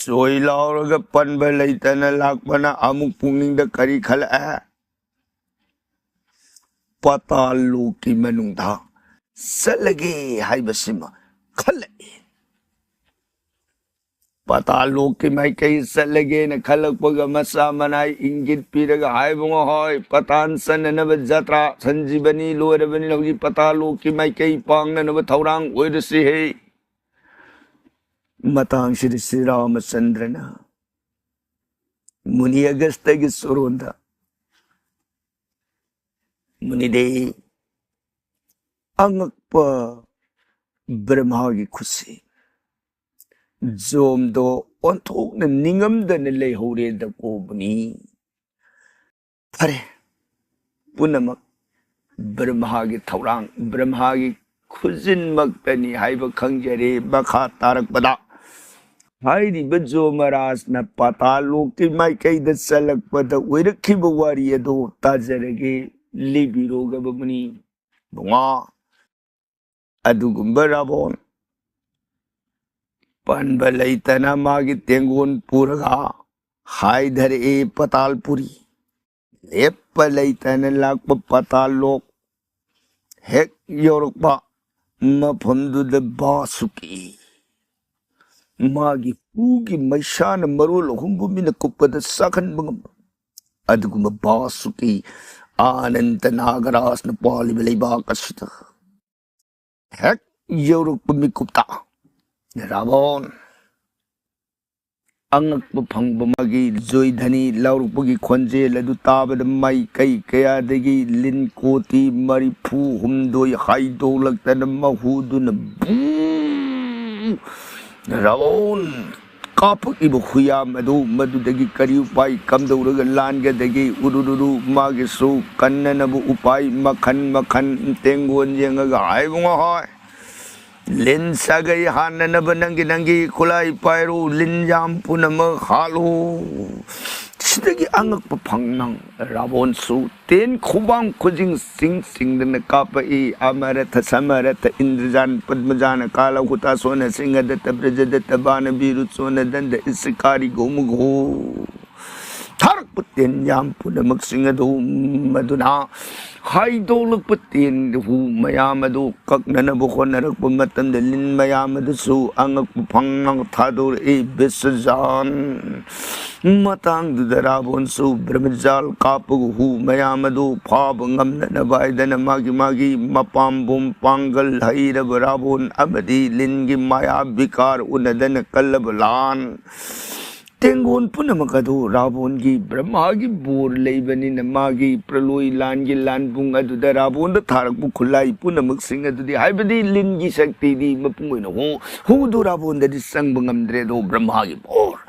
ꯖꯣꯏ ꯂꯥꯎꯔꯒ ꯄꯟꯕ ꯂꯩꯇꯅ ꯂꯥꯛꯄꯅ ꯑꯃꯨꯛ ꯄꯨꯛꯅꯤꯡꯗ ꯀꯔꯤ ꯈꯜꯂꯛꯑꯦ? ꯄꯥꯇꯥꯜ ꯂꯣꯛꯀꯤ ꯃꯅꯨꯡꯗ ꯆꯠꯂꯒꯦ ꯍꯥꯏꯕꯁꯤꯃ ꯈꯜꯂꯛꯏ꯫ ꯄꯥꯇꯥꯜ ꯂꯣꯛꯀꯤ ꯃꯥꯏꯀꯩ ꯆꯠꯂꯒꯦꯅ ꯈꯜꯂꯛꯄꯒ ꯃꯆꯥ ꯃꯅꯥꯏ ꯏꯪꯒꯤꯠ ꯄꯤꯔꯒ, "ꯍꯥꯏꯕꯨꯡꯉꯣ ꯍꯣꯏ, ꯄꯇꯥꯟ ꯆꯠꯅꯅꯕ ꯖꯇ꯭ꯔꯥ ꯁꯟꯖꯤꯕꯅꯤ ꯂꯣꯏꯔꯕꯅꯤꯅ ꯍꯧꯖꯤꯛ ꯄꯥꯇꯥꯜ ꯂꯣꯛꯀꯤ ꯃꯥꯏꯀꯩ ꯄꯥꯡꯅꯅꯕ ꯊꯧꯔꯥꯡ ꯑꯣꯏꯔꯁꯤ ꯍꯦ꯫" ꯃꯇꯥꯡꯁꯤꯗ ꯁ꯭ꯔꯤ ꯔꯥꯃꯆꯟꯗ꯭ꯔꯅ ꯃꯨꯅꯤ ꯑꯒꯁꯇꯒꯤ ꯆꯨꯔꯣꯟꯗ, "ꯃꯨꯅꯤꯗꯦ, ꯑꯉꯛꯄ ꯕ꯭ꯔꯍꯃꯥꯒꯤ ꯈꯨꯠꯁꯦ꯫ ꯖꯣꯝꯗꯣ ꯑꯣꯟꯊꯣꯛꯅ ꯅꯤꯡꯉꯝꯗꯅ ꯂꯩꯍꯧꯔꯦ ꯗꯀꯣꯕꯅꯤ꯫ ꯐꯔꯦ, ꯄꯨꯝꯅꯃꯛ ꯕ꯭ꯔꯍꯃꯥꯒꯤ ꯊꯧꯔꯥꯡ, ꯕ꯭ꯔꯍꯃꯥꯒꯤ ꯈꯨꯖꯤꯟꯃꯛꯇꯅꯤ ꯍꯥꯏꯕ ꯈꯪꯖꯔꯦ꯫ ꯃꯈꯥ ꯇꯥꯔꯛꯄꯗ ꯍꯥꯏꯔꯤꯕ ꯖꯣꯃꯔꯥꯖꯅ ꯄꯥꯇꯥꯜ ꯂꯣꯛꯀꯤ ꯃꯥꯏꯀꯩꯗ ꯆꯠꯂꯛꯄꯗ ꯑꯣꯏꯔꯛꯈꯤꯕ ꯋꯥꯔꯤ ꯑꯗꯨ ꯇꯥꯖꯔꯒꯦ꯫ ꯂꯤꯕꯤꯔꯣ ꯒꯕꯃꯨꯅꯤ꯫ ꯕꯨꯡꯉꯣ, ꯑꯗꯨꯒꯨꯝꯕ ꯔꯥꯕꯣꯟ ꯄꯟꯕ ꯂꯩꯇꯅ ꯃꯥꯒꯤ ꯇꯦꯡꯒꯣꯟ ꯄꯨꯔꯒ ꯍꯥꯏꯊꯔꯛꯏ ꯄꯥꯇꯥꯜꯄꯨꯔꯤ꯫ ꯂꯦꯞꯄ ꯂꯩꯇꯅ ꯂꯥꯛꯄ ꯄꯥꯇꯥꯜ ꯂꯣꯛ ꯍꯦꯛ ꯌꯧꯔꯛꯄ ꯃꯐꯝꯗꯨꯗ ꯕꯥꯁꯨꯀꯤ ꯃꯥꯒꯤ ꯍꯨꯒꯤ ꯃꯩꯁꯥꯅ ꯃꯔꯣꯜ ꯑꯍꯨꯝꯕꯨ ꯃꯤꯅ ꯀꯨꯞꯄꯗ ꯆꯥꯛꯍꯟꯕ ꯉꯝꯕ ꯑꯗꯨꯒꯨꯝꯕ ꯕꯥꯁꯨꯀꯤ ꯑꯅꯟꯇ ꯅꯥꯒꯔꯥꯖꯅ ꯄꯥꯜꯂꯤꯕ ꯂꯩꯕꯥꯛ ꯑꯁꯤꯗ ꯍꯦꯛ ꯌꯧꯔꯛꯄ ꯃꯤꯀꯨꯞꯇ ꯔꯥꯕꯣꯟ ꯑꯉꯛꯄ ꯐꯪꯕ ꯃꯥꯒꯤ ꯖꯣꯏꯙꯅꯤ ꯂꯥꯎꯔꯛꯄꯒꯤ ꯈꯣꯟꯖꯦꯜ ꯑꯗꯨ ꯇꯥꯕꯗ ꯃꯥꯏꯀꯩ ꯀꯌꯥꯗꯒꯤ ꯂꯤꯟ ꯀꯣꯇꯤ ꯃꯔꯤꯐꯨ ꯍꯨꯝꯗꯣꯏ ꯍꯥꯏꯗꯣꯛꯂꯛꯇꯅ ꯃꯍꯨꯗꯨꯅ ꯕꯨ ꯔꯥꯕꯣꯟ ꯀꯥꯞꯄꯛꯏꯕ ꯍꯨꯌꯥꯝ ꯑꯗꯨ ꯃꯗꯨꯗꯒꯤ ꯀꯔꯤ ꯎꯄꯥꯏ ꯀꯝꯗꯧꯔꯒ ꯂꯥꯟꯒꯗꯒꯦ? ꯎꯔꯨꯔꯨꯔꯨ ꯃꯥꯒꯤꯁꯨ ꯀꯟꯅꯅꯕ ꯎꯄꯥꯏ ꯃꯈꯟ ꯃꯈꯟ ꯇꯦꯡꯒꯣꯟ ꯌꯦꯡꯉꯒ ꯍꯥꯏꯕ ꯉꯣꯍꯣꯏ꯫ ꯂꯤꯟ ꯁꯥꯒꯩ ꯍꯥꯠꯅꯅꯕ ꯅꯪꯒꯤ ꯅꯪꯒꯤ ꯈꯨꯠꯂꯥꯏ ꯄꯥꯏꯔꯨ, ꯂꯤꯟ ꯌꯥꯝ ꯄꯨꯝꯅꯃꯛ ꯍꯥꯠꯂꯨ꯫ ꯁꯤꯗꯒꯤ ꯑꯉꯛꯄ ꯐꯪꯅ ꯔꯥꯕꯣꯟꯁꯨ ꯇꯦꯟ ꯈꯨꯕꯥꯡ ꯈꯨꯖꯤꯡ ꯆꯤꯡ ꯆꯤꯡꯗꯅ ꯀꯥꯞꯄꯛꯏ꯫ ꯑꯃꯔꯊ ꯁꯃꯔꯊ ꯏꯟꯗ꯭ꯔꯖꯥꯟ ꯄꯗꯃꯖꯥꯅ ꯀꯥꯂ ꯍꯨꯇꯥꯁꯣꯅ ꯁꯤꯡꯍꯗꯠꯇ ꯕ꯭ꯔꯖꯗꯠꯇ ꯕꯥꯅ ꯕꯤꯔꯨ ꯆꯣꯅ ꯗꯟꯗ ꯏꯁꯤꯀꯥꯔꯤ ꯒꯣꯃꯨꯒꯣ ꯊꯥꯔꯛꯄ ꯇꯦꯟ ꯌꯥꯝ ꯄꯨꯝꯅꯃꯛꯁꯤꯡ ꯑꯗꯨ ꯃꯗꯨꯅ ꯍꯥꯏꯗꯣꯛꯂꯛꯄ ꯇꯦꯟ ꯍꯨ ꯃꯌꯥꯝ ꯑꯗꯨ ꯀꯛꯅꯅꯕ ꯍꯣꯠꯅꯔꯛꯄ ꯃꯇꯝꯗ ꯂꯤꯟ ꯃꯌꯥꯝ ꯑꯗꯨꯁꯨ ꯑꯉꯛꯄ ꯐꯪꯅ ꯊꯥꯗꯣꯔꯛꯏ꯫ ꯕꯤꯁꯖꯥꯟ ꯃꯇꯥꯡꯗꯨꯗ ꯔꯥꯕꯣꯟꯁꯨ ꯕ꯭ꯔꯍꯃꯖꯥꯜ ꯀꯥꯞꯄꯒ ꯍꯨ ꯃꯌꯥꯝ ꯑꯗꯨ ꯐꯥꯕ ꯉꯝꯅꯅꯕ ꯍꯥꯏꯗꯅ ꯃꯥꯒꯤ ꯃꯥꯒꯤ ꯃꯄꯥꯝꯕꯣꯝ ꯄꯥꯡꯒꯜ ꯍꯩꯔꯕ ꯔꯥꯕꯣꯟ ꯑꯃꯗꯤ ꯂꯤꯟꯒꯤ ꯃꯥꯌꯥ ꯕꯤꯀꯥꯔ ꯎꯅꯗꯅ ꯀꯜꯂꯕ ꯂꯥꯟ ꯇꯦꯡꯒꯣꯜ ꯄꯨꯝꯅꯃꯛ ꯑꯗꯨ ꯔꯥꯕꯣꯟꯒꯤ, ꯕ꯭ꯔꯍ꯭ꯃꯥꯒꯤ ꯕꯣꯔ ꯂꯩꯕꯅꯤꯅ, ꯃꯥꯒꯤ ꯄ꯭ꯔꯂꯣꯏ ꯂꯥꯟꯒꯤ ꯂꯥꯟꯕꯨꯡ ꯑꯗꯨꯗ ꯔꯥꯕꯣꯟꯗ ꯊꯥꯔꯛꯄ ꯈꯨꯠꯂꯥꯏ ꯄꯨꯝꯅꯃꯛꯁꯤꯡ ꯑꯗꯨꯗꯤ, ꯍꯥꯏꯕꯗꯤ ꯂꯤꯟꯒꯤ ꯁꯛꯇꯤꯗꯤ ꯃꯄꯨꯡ ꯑꯣꯏꯅ ꯍꯨ-, ꯍꯨꯗꯨ ꯔꯥꯕꯣꯟꯗꯗꯤ ꯆꯪꯕ ꯉꯝꯗ꯭ꯔꯦ꯫ ꯑꯗꯣ ꯕ꯭ꯔꯍ꯭ꯃꯥꯒꯤ ꯕꯣꯔ,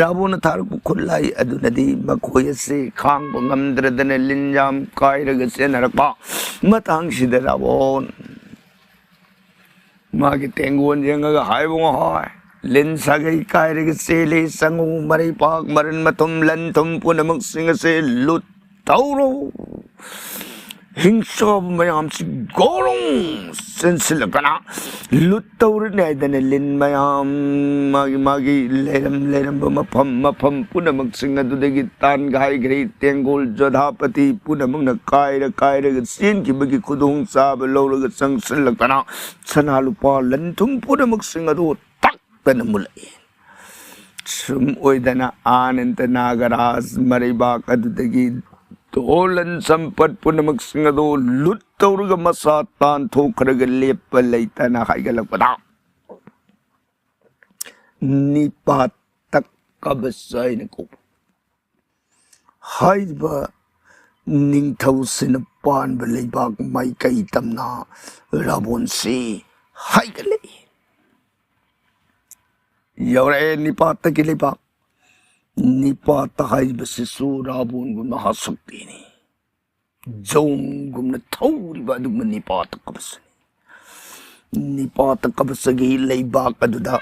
ꯔꯥꯕꯣꯟꯅ ꯊꯥꯔꯛꯄ ꯈꯨꯠꯂꯥꯏ ꯑꯗꯨꯅꯗꯤ ꯃꯈꯣꯏ ꯑꯁꯤ ꯈꯥꯡꯕ ꯉꯝꯗ꯭ꯔꯗꯅ ꯂꯤꯟ ꯌꯥꯝ ꯀꯥꯏꯔꯒ ꯆꯦꯟꯅꯔꯛꯄ ꯃꯇꯥꯡꯁꯤꯗ ꯔꯥꯕꯣꯟ ꯃꯥꯒꯤ ꯇꯦꯡꯒꯣꯟ ꯌꯦꯡꯉꯒ ꯍꯥꯏꯕ ꯉꯣꯍꯣꯏ, ꯂꯤꯟ ꯁꯥꯒꯩ ꯀꯥꯏꯔꯒ ꯆꯦꯜꯂꯤ, ꯆꯪꯉꯨ, ꯃꯔꯩꯄꯥꯛ, ꯃꯔꯟ ꯃꯊꯨꯝ, ꯂꯟ ꯊꯨꯝ ꯄꯨꯝꯅꯃꯛꯁꯤꯡ ꯑꯁꯦ ꯂꯨꯠ ꯇꯧꯔꯣ꯫ ꯍꯤꯡꯆꯥꯕ ꯃꯌꯥꯝꯁꯤ ꯒꯣꯔꯣꯡ ꯆꯦꯟꯁꯤꯜꯂꯛꯇꯅ ꯂꯨꯠ ꯇꯧꯔꯅꯤ ꯍꯥꯏꯗꯅ ꯂꯤꯟ ꯃꯌꯥꯝ ꯃꯥꯒꯤ ꯃꯥꯒꯤ ꯂꯩꯔꯝ ꯂꯩꯔꯝꯕ ꯃꯐꯝ ꯃꯐꯝ ꯄꯨꯝꯅꯃꯛꯁꯤꯡ ꯑꯗꯨꯗꯒꯤ ꯇꯥꯟꯒꯥꯏꯈ꯭ꯔꯦ꯫ ꯇꯦꯡꯒꯣꯜ ꯖꯣꯙꯥꯄꯇꯤ ꯄꯨꯝꯅꯃꯛꯅ ꯀꯥꯏꯔ ꯀꯥꯏꯔꯒ ꯆꯦꯟꯈꯤꯕꯒꯤ ꯈꯨꯗꯣꯡꯆꯥꯕ ꯂꯧꯔꯒ ꯆꯪꯁꯤꯜꯂꯛꯇꯅ ꯁꯅꯥ ꯂꯨꯄꯥ ꯂꯟ ꯊꯨꯝ ꯄꯨꯝꯅꯃꯛꯁꯤꯡ ꯑꯗꯨ ꯇꯛꯇꯅ ꯃꯨꯜꯂꯛꯏ꯫ ꯁꯨꯝ ꯑꯣꯏꯗꯅ ꯑꯥꯅꯟꯗ ꯅꯥꯒꯔꯥꯖ ꯃꯔꯩꯕꯥꯛ ꯑꯗꯨꯗꯒꯤ ꯙꯣꯂꯟ ꯁꯝꯄꯠ ꯄꯨꯝꯅꯃꯛꯁꯤꯡ ꯑꯗꯨ ꯂꯨꯠ ꯇꯧꯔꯒ ꯃꯁꯥ ꯇꯥꯟꯊꯣꯛꯈ꯭ꯔꯒ ꯂꯦꯞꯄ ꯂꯩꯇꯅ ꯍꯥꯏꯒꯠꯂꯛꯄꯗ ꯅꯤꯄꯥꯇ ꯀꯕꯁ ꯍꯥꯏꯅ ꯀꯧꯕ ꯍꯥꯏꯔꯤꯕ ꯅꯤꯡꯊꯧꯁꯤꯅ ꯄꯥꯟꯕ ꯂꯩꯕꯥꯛ ꯃꯥꯏꯀꯩ ꯇꯝꯅ ꯔꯥꯕꯣꯟꯁꯤ ꯍꯥꯏꯒꯠꯂꯛꯏ꯫ ꯌꯧꯔꯛꯑꯦ ꯅꯤꯄꯥꯇꯒꯤ ꯂꯩꯕꯥꯛ꯫ ꯅꯤꯄꯥꯇ ꯍꯥꯏꯔꯤꯕꯁꯤꯁꯨ ꯔꯥꯕꯣꯟꯒꯨꯝꯅ ꯍꯥꯁꯛꯇꯤꯅꯤ꯫ ꯖꯣꯡꯒꯨꯝꯅ ꯊꯧꯔꯤꯕ ꯑꯗꯨꯒꯨꯝꯕ ꯅꯤꯄꯥꯇ ꯀꯕꯁꯅꯤ꯫ ꯅꯤꯄꯥꯇ ꯀꯕꯁꯒꯤ ꯂꯩꯕꯥꯛ ꯑꯗꯨꯗ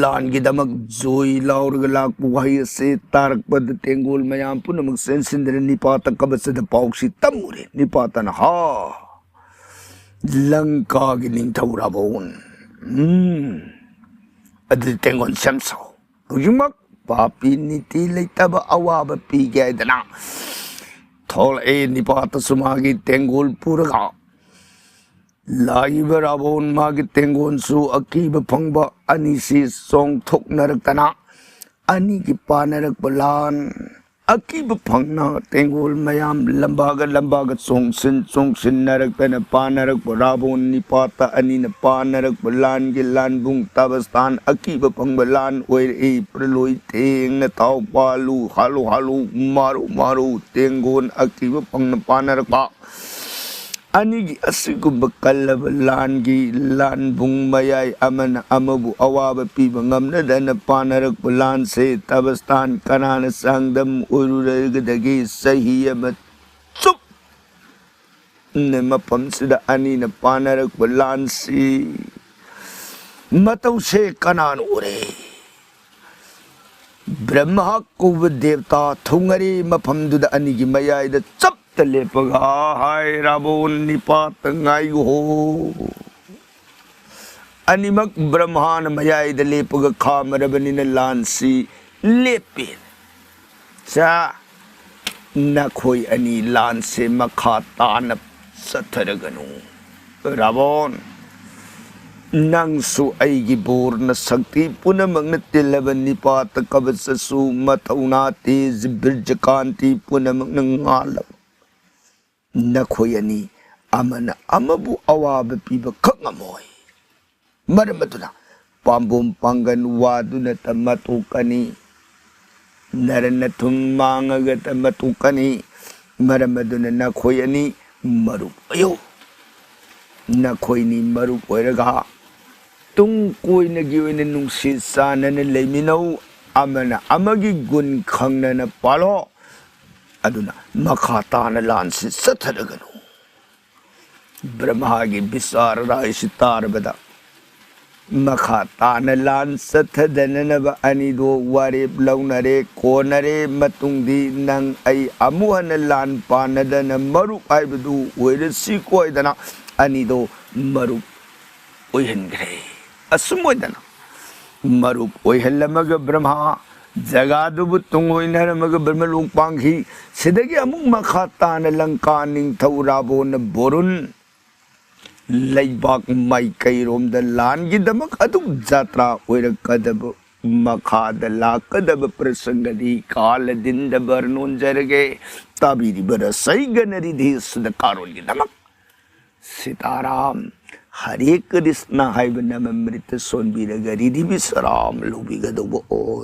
ꯂꯥꯟꯒꯤꯗꯃꯛ ꯖꯣꯏ ꯂꯥꯎꯔꯒ ꯂꯥꯛꯄ ꯋꯥꯍꯩ ꯑꯁꯤ ꯇꯥꯔꯛꯄꯗ ꯇꯦꯡꯒꯣꯜ ꯃꯌꯥꯝ ꯄꯨꯝꯅꯃꯛ ꯆꯦꯟꯁꯤꯟꯗꯨꯅ ꯅꯤꯄꯥꯇ ꯀꯕꯁꯗ ꯄꯥꯎꯁꯤ ꯇꯝꯃꯨꯔꯦ꯫ ꯅꯤꯄꯥꯇꯅ ꯍꯥ, ꯂꯪꯀꯥꯒꯤ ꯅꯤꯡꯊꯧ ꯔꯥꯕꯣꯟ, ꯎꯝ, ꯑꯗꯨꯗꯤ ꯇꯦꯡꯒꯣꯜ ꯁꯦꯝꯁꯥꯎ꯫ ꯍꯧꯖꯤꯛꯃꯛ ꯄꯥꯄꯤ ꯅꯤꯇꯤ ꯂꯩꯇꯕ ꯑꯋꯥꯕ ꯄꯤꯒꯦ ꯍꯥꯏꯗꯅ ꯊꯣꯛꯂꯛꯑꯦ ꯅꯤꯄꯥꯇꯁꯨ ꯃꯥꯒꯤ ꯇꯦꯡꯒꯣꯜ ꯄꯨꯔꯒ꯫ ꯂꯥꯛꯏꯕ ꯔꯥꯕꯣꯟ ꯃꯥꯒꯤ ꯇꯦꯡꯒꯣꯜꯁꯨ ꯑꯀꯤꯕ ꯐꯪꯕ ꯑꯅꯤꯁꯤ ꯆꯣꯡꯊꯣꯛꯅꯔꯛꯇꯅ ꯑꯅꯤꯒꯤ ꯄꯥꯅꯔꯛꯄ ꯂꯥꯟ ꯑꯀꯤꯕ ꯐꯪꯅ ꯇꯦꯡꯒꯣꯜ ꯃꯌꯥꯝ ꯂꯝꯕꯥꯒ ꯂꯝꯕꯥꯒ ꯆꯣꯡꯁꯤꯟ ꯆꯣꯡꯁꯤꯟꯅꯔꯛꯇꯅ ꯄꯥꯅꯔꯛꯄ ꯔꯥꯕꯣꯟ ꯅꯤꯄꯥꯇ ꯑꯅꯤꯅ ꯄꯥꯅꯔꯛꯄ ꯂꯥꯟꯒꯤ ꯂꯥꯟꯕꯨꯡ ꯇꯕꯁꯇꯥꯟ ꯑꯀꯤꯕ ꯐꯪꯕ ꯂꯥꯟ ꯑꯣꯏꯔꯛꯏ꯫ ꯄ꯭ꯔꯂꯣꯏ ꯊꯦꯡꯅ ꯊꯥꯎ ꯄꯥꯜꯂꯨ ꯍꯥꯜꯂꯨ ꯍꯥꯜꯂꯨ ꯃꯥꯔꯨ ꯃꯥꯔꯨ ꯇꯦꯡꯒꯣꯟ ꯑꯀꯤꯕ ꯐꯪꯅ ꯄꯥꯅꯔꯛꯄ ꯑꯅꯤꯒꯤ ꯑꯁꯤꯒꯨꯝꯕ ꯀꯜꯂꯕ ꯂꯥꯟꯒꯤ ꯂꯥꯟꯕꯨꯡ ꯃꯌꯥꯏ ꯑꯃꯅ ꯑꯃꯕꯨ ꯑꯋꯥꯕ ꯄꯤꯕ ꯉꯝꯅꯗꯅ ꯄꯥꯅꯔꯛꯄ ꯂꯥꯟꯁꯦ ꯇꯕꯁꯇꯥꯟ ꯀꯅꯥꯅ ꯆꯥꯡꯗꯝ ꯑꯣꯏꯔꯨꯔꯒꯗꯒꯦ? ꯆꯍꯤ ꯑꯃ ꯆꯨꯞꯅ ꯃꯐꯝꯁꯤꯗ ꯑꯅꯤꯅ ꯄꯥꯅꯔꯛꯄ ꯂꯥꯟꯁꯤ ꯃꯇꯧꯁꯦ ꯀꯅꯥꯅ ꯎꯔꯦ? ꯕ꯭ꯔꯍ꯭ꯃ ꯀꯧꯕ ꯗꯦꯕꯇꯥ ꯊꯨꯡꯉꯔꯤ ꯃꯐꯝꯗꯨꯗ ꯑꯅꯤꯒꯤ ꯃꯌꯥꯏꯗ ꯆꯞꯇ ꯂꯦꯞꯄꯒ, "ꯍꯥꯏ ꯔꯥꯕꯣꯟ ꯅꯤꯄꯥꯇ ꯉꯥꯏꯈꯣ"꯫ ꯑꯅꯤꯃꯛ ꯕ꯭ꯔꯍ꯭ꯃꯅ ꯃꯌꯥꯏꯗ ꯂꯦꯞꯄꯒ ꯈꯥꯝꯃꯔꯕꯅꯤꯅ ꯂꯥꯟꯁꯤ ꯂꯦꯞꯄꯦ꯫ ꯆꯥ, ꯅꯈꯣꯏ ꯑꯅꯤ ꯂꯥꯟꯁꯦ ꯃꯈꯥ ꯇꯥꯅ ꯆꯠꯊꯔꯒꯅꯨ꯫ ꯔꯥꯕꯣꯟ, ꯅꯪꯁꯨ ꯑꯩꯒꯤ ꯕꯣꯔꯅ ꯁꯛꯇꯤ ꯄꯨꯝꯅꯃꯛꯅ ꯇꯤꯜꯂꯕ ꯅꯤꯄꯥꯇ ꯀꯕꯆꯁꯨ ꯃꯊꯧꯅꯥ ꯇꯦꯖ ꯕꯤꯔꯖꯀꯥꯟꯇꯤ ꯄꯨꯝꯅꯃꯛꯅ ꯉꯥꯜꯂꯕ ꯅꯈꯣꯏ ꯑꯅꯤ ꯑꯃꯅ ꯑꯃꯕꯨ ꯑꯋꯥꯕ ꯄꯤꯕ ꯈꯛ ꯉꯝꯃꯣꯏ꯫ ꯃꯔꯝ ꯑꯗꯨꯅ ꯄꯥꯝꯕꯣꯝ ꯄꯥꯡꯒꯟ ꯋꯥꯗꯨꯅꯇ ꯃꯇꯣꯛꯀꯅꯤ꯫ ꯅꯔꯟ ꯅꯊꯨꯝ ꯃꯥꯡꯉꯒꯇ ꯃꯇꯣꯛꯀꯅꯤ꯫ ꯃꯔꯝ ꯑꯗꯨꯅ ꯅꯈꯣꯏ ꯑꯅꯤ ꯃꯔꯨꯞ ꯑꯣꯏꯌꯨ꯫ ꯅꯈꯣꯏꯅꯤ ꯃꯔꯨꯞ ꯑꯣꯏꯔꯒ ꯇꯨꯡ ꯀꯣꯏꯅꯒꯤ ꯑꯣꯏꯅ ꯅꯨꯡꯁꯤ ꯆꯥꯟꯅꯅ ꯂꯩꯃꯤꯟꯅꯧ꯫ ꯑꯃꯅ ꯑꯃꯒꯤ ꯒꯨꯟ ꯈꯪꯅꯅ ꯄꯥꯜꯂꯣ꯫ ꯑꯗꯨꯅ ꯃꯈꯥ ꯇꯥꯅ ꯂꯥꯟꯁꯤ ꯆꯠꯊꯔꯒꯅꯨ꯫ ꯕ꯭ꯔꯍ꯭ꯃꯥꯒꯤ ꯕꯤꯆꯥꯔ ꯔꯥꯏꯁꯤ ꯇꯥꯔꯕꯗ ꯃꯈꯥ ꯇꯥꯅ ꯂꯥꯟ ꯆꯠꯊꯗꯅꯅꯕ ꯑꯅꯤꯗꯣ ꯋꯥꯔꯦꯞ ꯂꯧꯅꯔꯦ, ꯀꯣꯟꯅꯔꯦ꯫ ꯃꯇꯨꯡꯗꯤ ꯅꯪ ꯑꯩ ꯑꯃꯨꯛ ꯍꯟꯅ ꯂꯥꯟ ꯄꯥꯟꯅꯗꯅ ꯃꯔꯨꯞ ꯍꯥꯏꯕꯗꯨ ꯑꯣꯏꯔꯁꯤ ꯀꯣꯏꯗꯅ ꯑꯅꯤꯗꯣ ꯃꯔꯨꯞ ꯑꯣꯏꯍꯟꯈ꯭ꯔꯦ꯫ ꯑꯁꯨꯝ ꯑꯣꯏꯗꯅ ꯃꯔꯨꯞ ꯑꯣꯏꯍꯜꯂꯝꯃꯒ ꯕ꯭ꯔꯍ꯭ꯃꯥ ꯖꯒꯥꯗꯨꯕꯨ ꯇꯨꯡꯑꯣꯏꯅꯔꯝꯃꯒ ꯕ꯭ꯔꯍ꯭ꯃꯂꯣꯛ ꯄꯥꯡꯈꯤ꯫ ꯁꯤꯗꯒꯤ ꯑꯃꯨꯛ ꯃꯈꯥ ꯇꯥꯅ ꯂꯪꯀꯥ ꯅꯤꯡꯊꯧ ꯔꯥꯕꯣꯟꯅ ꯕꯣꯔꯨꯟ ꯂꯩꯕꯥꯛ ꯃꯥꯏꯀꯩꯔꯣꯝꯗ ꯂꯥꯟꯒꯤꯗꯃꯛ ꯑꯗꯨꯝ ꯖꯥꯇ꯭ꯔꯥ ꯑꯣꯏꯔꯛꯀꯗꯕ ꯃꯈꯥꯗ ꯂꯥꯛꯀꯗꯕ ꯄ꯭ꯔꯁꯪꯒꯗꯤ ꯀꯥꯂꯗꯤꯟꯗ ꯕꯔꯅꯣꯟꯖꯔꯒꯦ꯫ ꯇꯥꯕꯤꯔꯤꯕ ꯔꯁꯩꯒꯅ ꯔꯤꯙꯤꯁꯤꯗ ꯀꯥꯔꯣꯟꯒꯤꯗꯃꯛ ꯁꯤꯇꯥꯔꯥꯝ ꯍꯔꯦ ꯀ꯭ꯔꯤꯁꯅ ꯍꯥꯏꯕ ꯅꯃ ꯃ꯭ꯔꯤꯠꯇ ꯁꯣꯟꯕꯤꯔꯒ ꯔꯤꯙꯤ ꯕꯤꯁ꯭ꯔꯥꯝ ꯂꯧꯕꯤꯒꯗꯧꯕ ꯑꯣꯏ꯫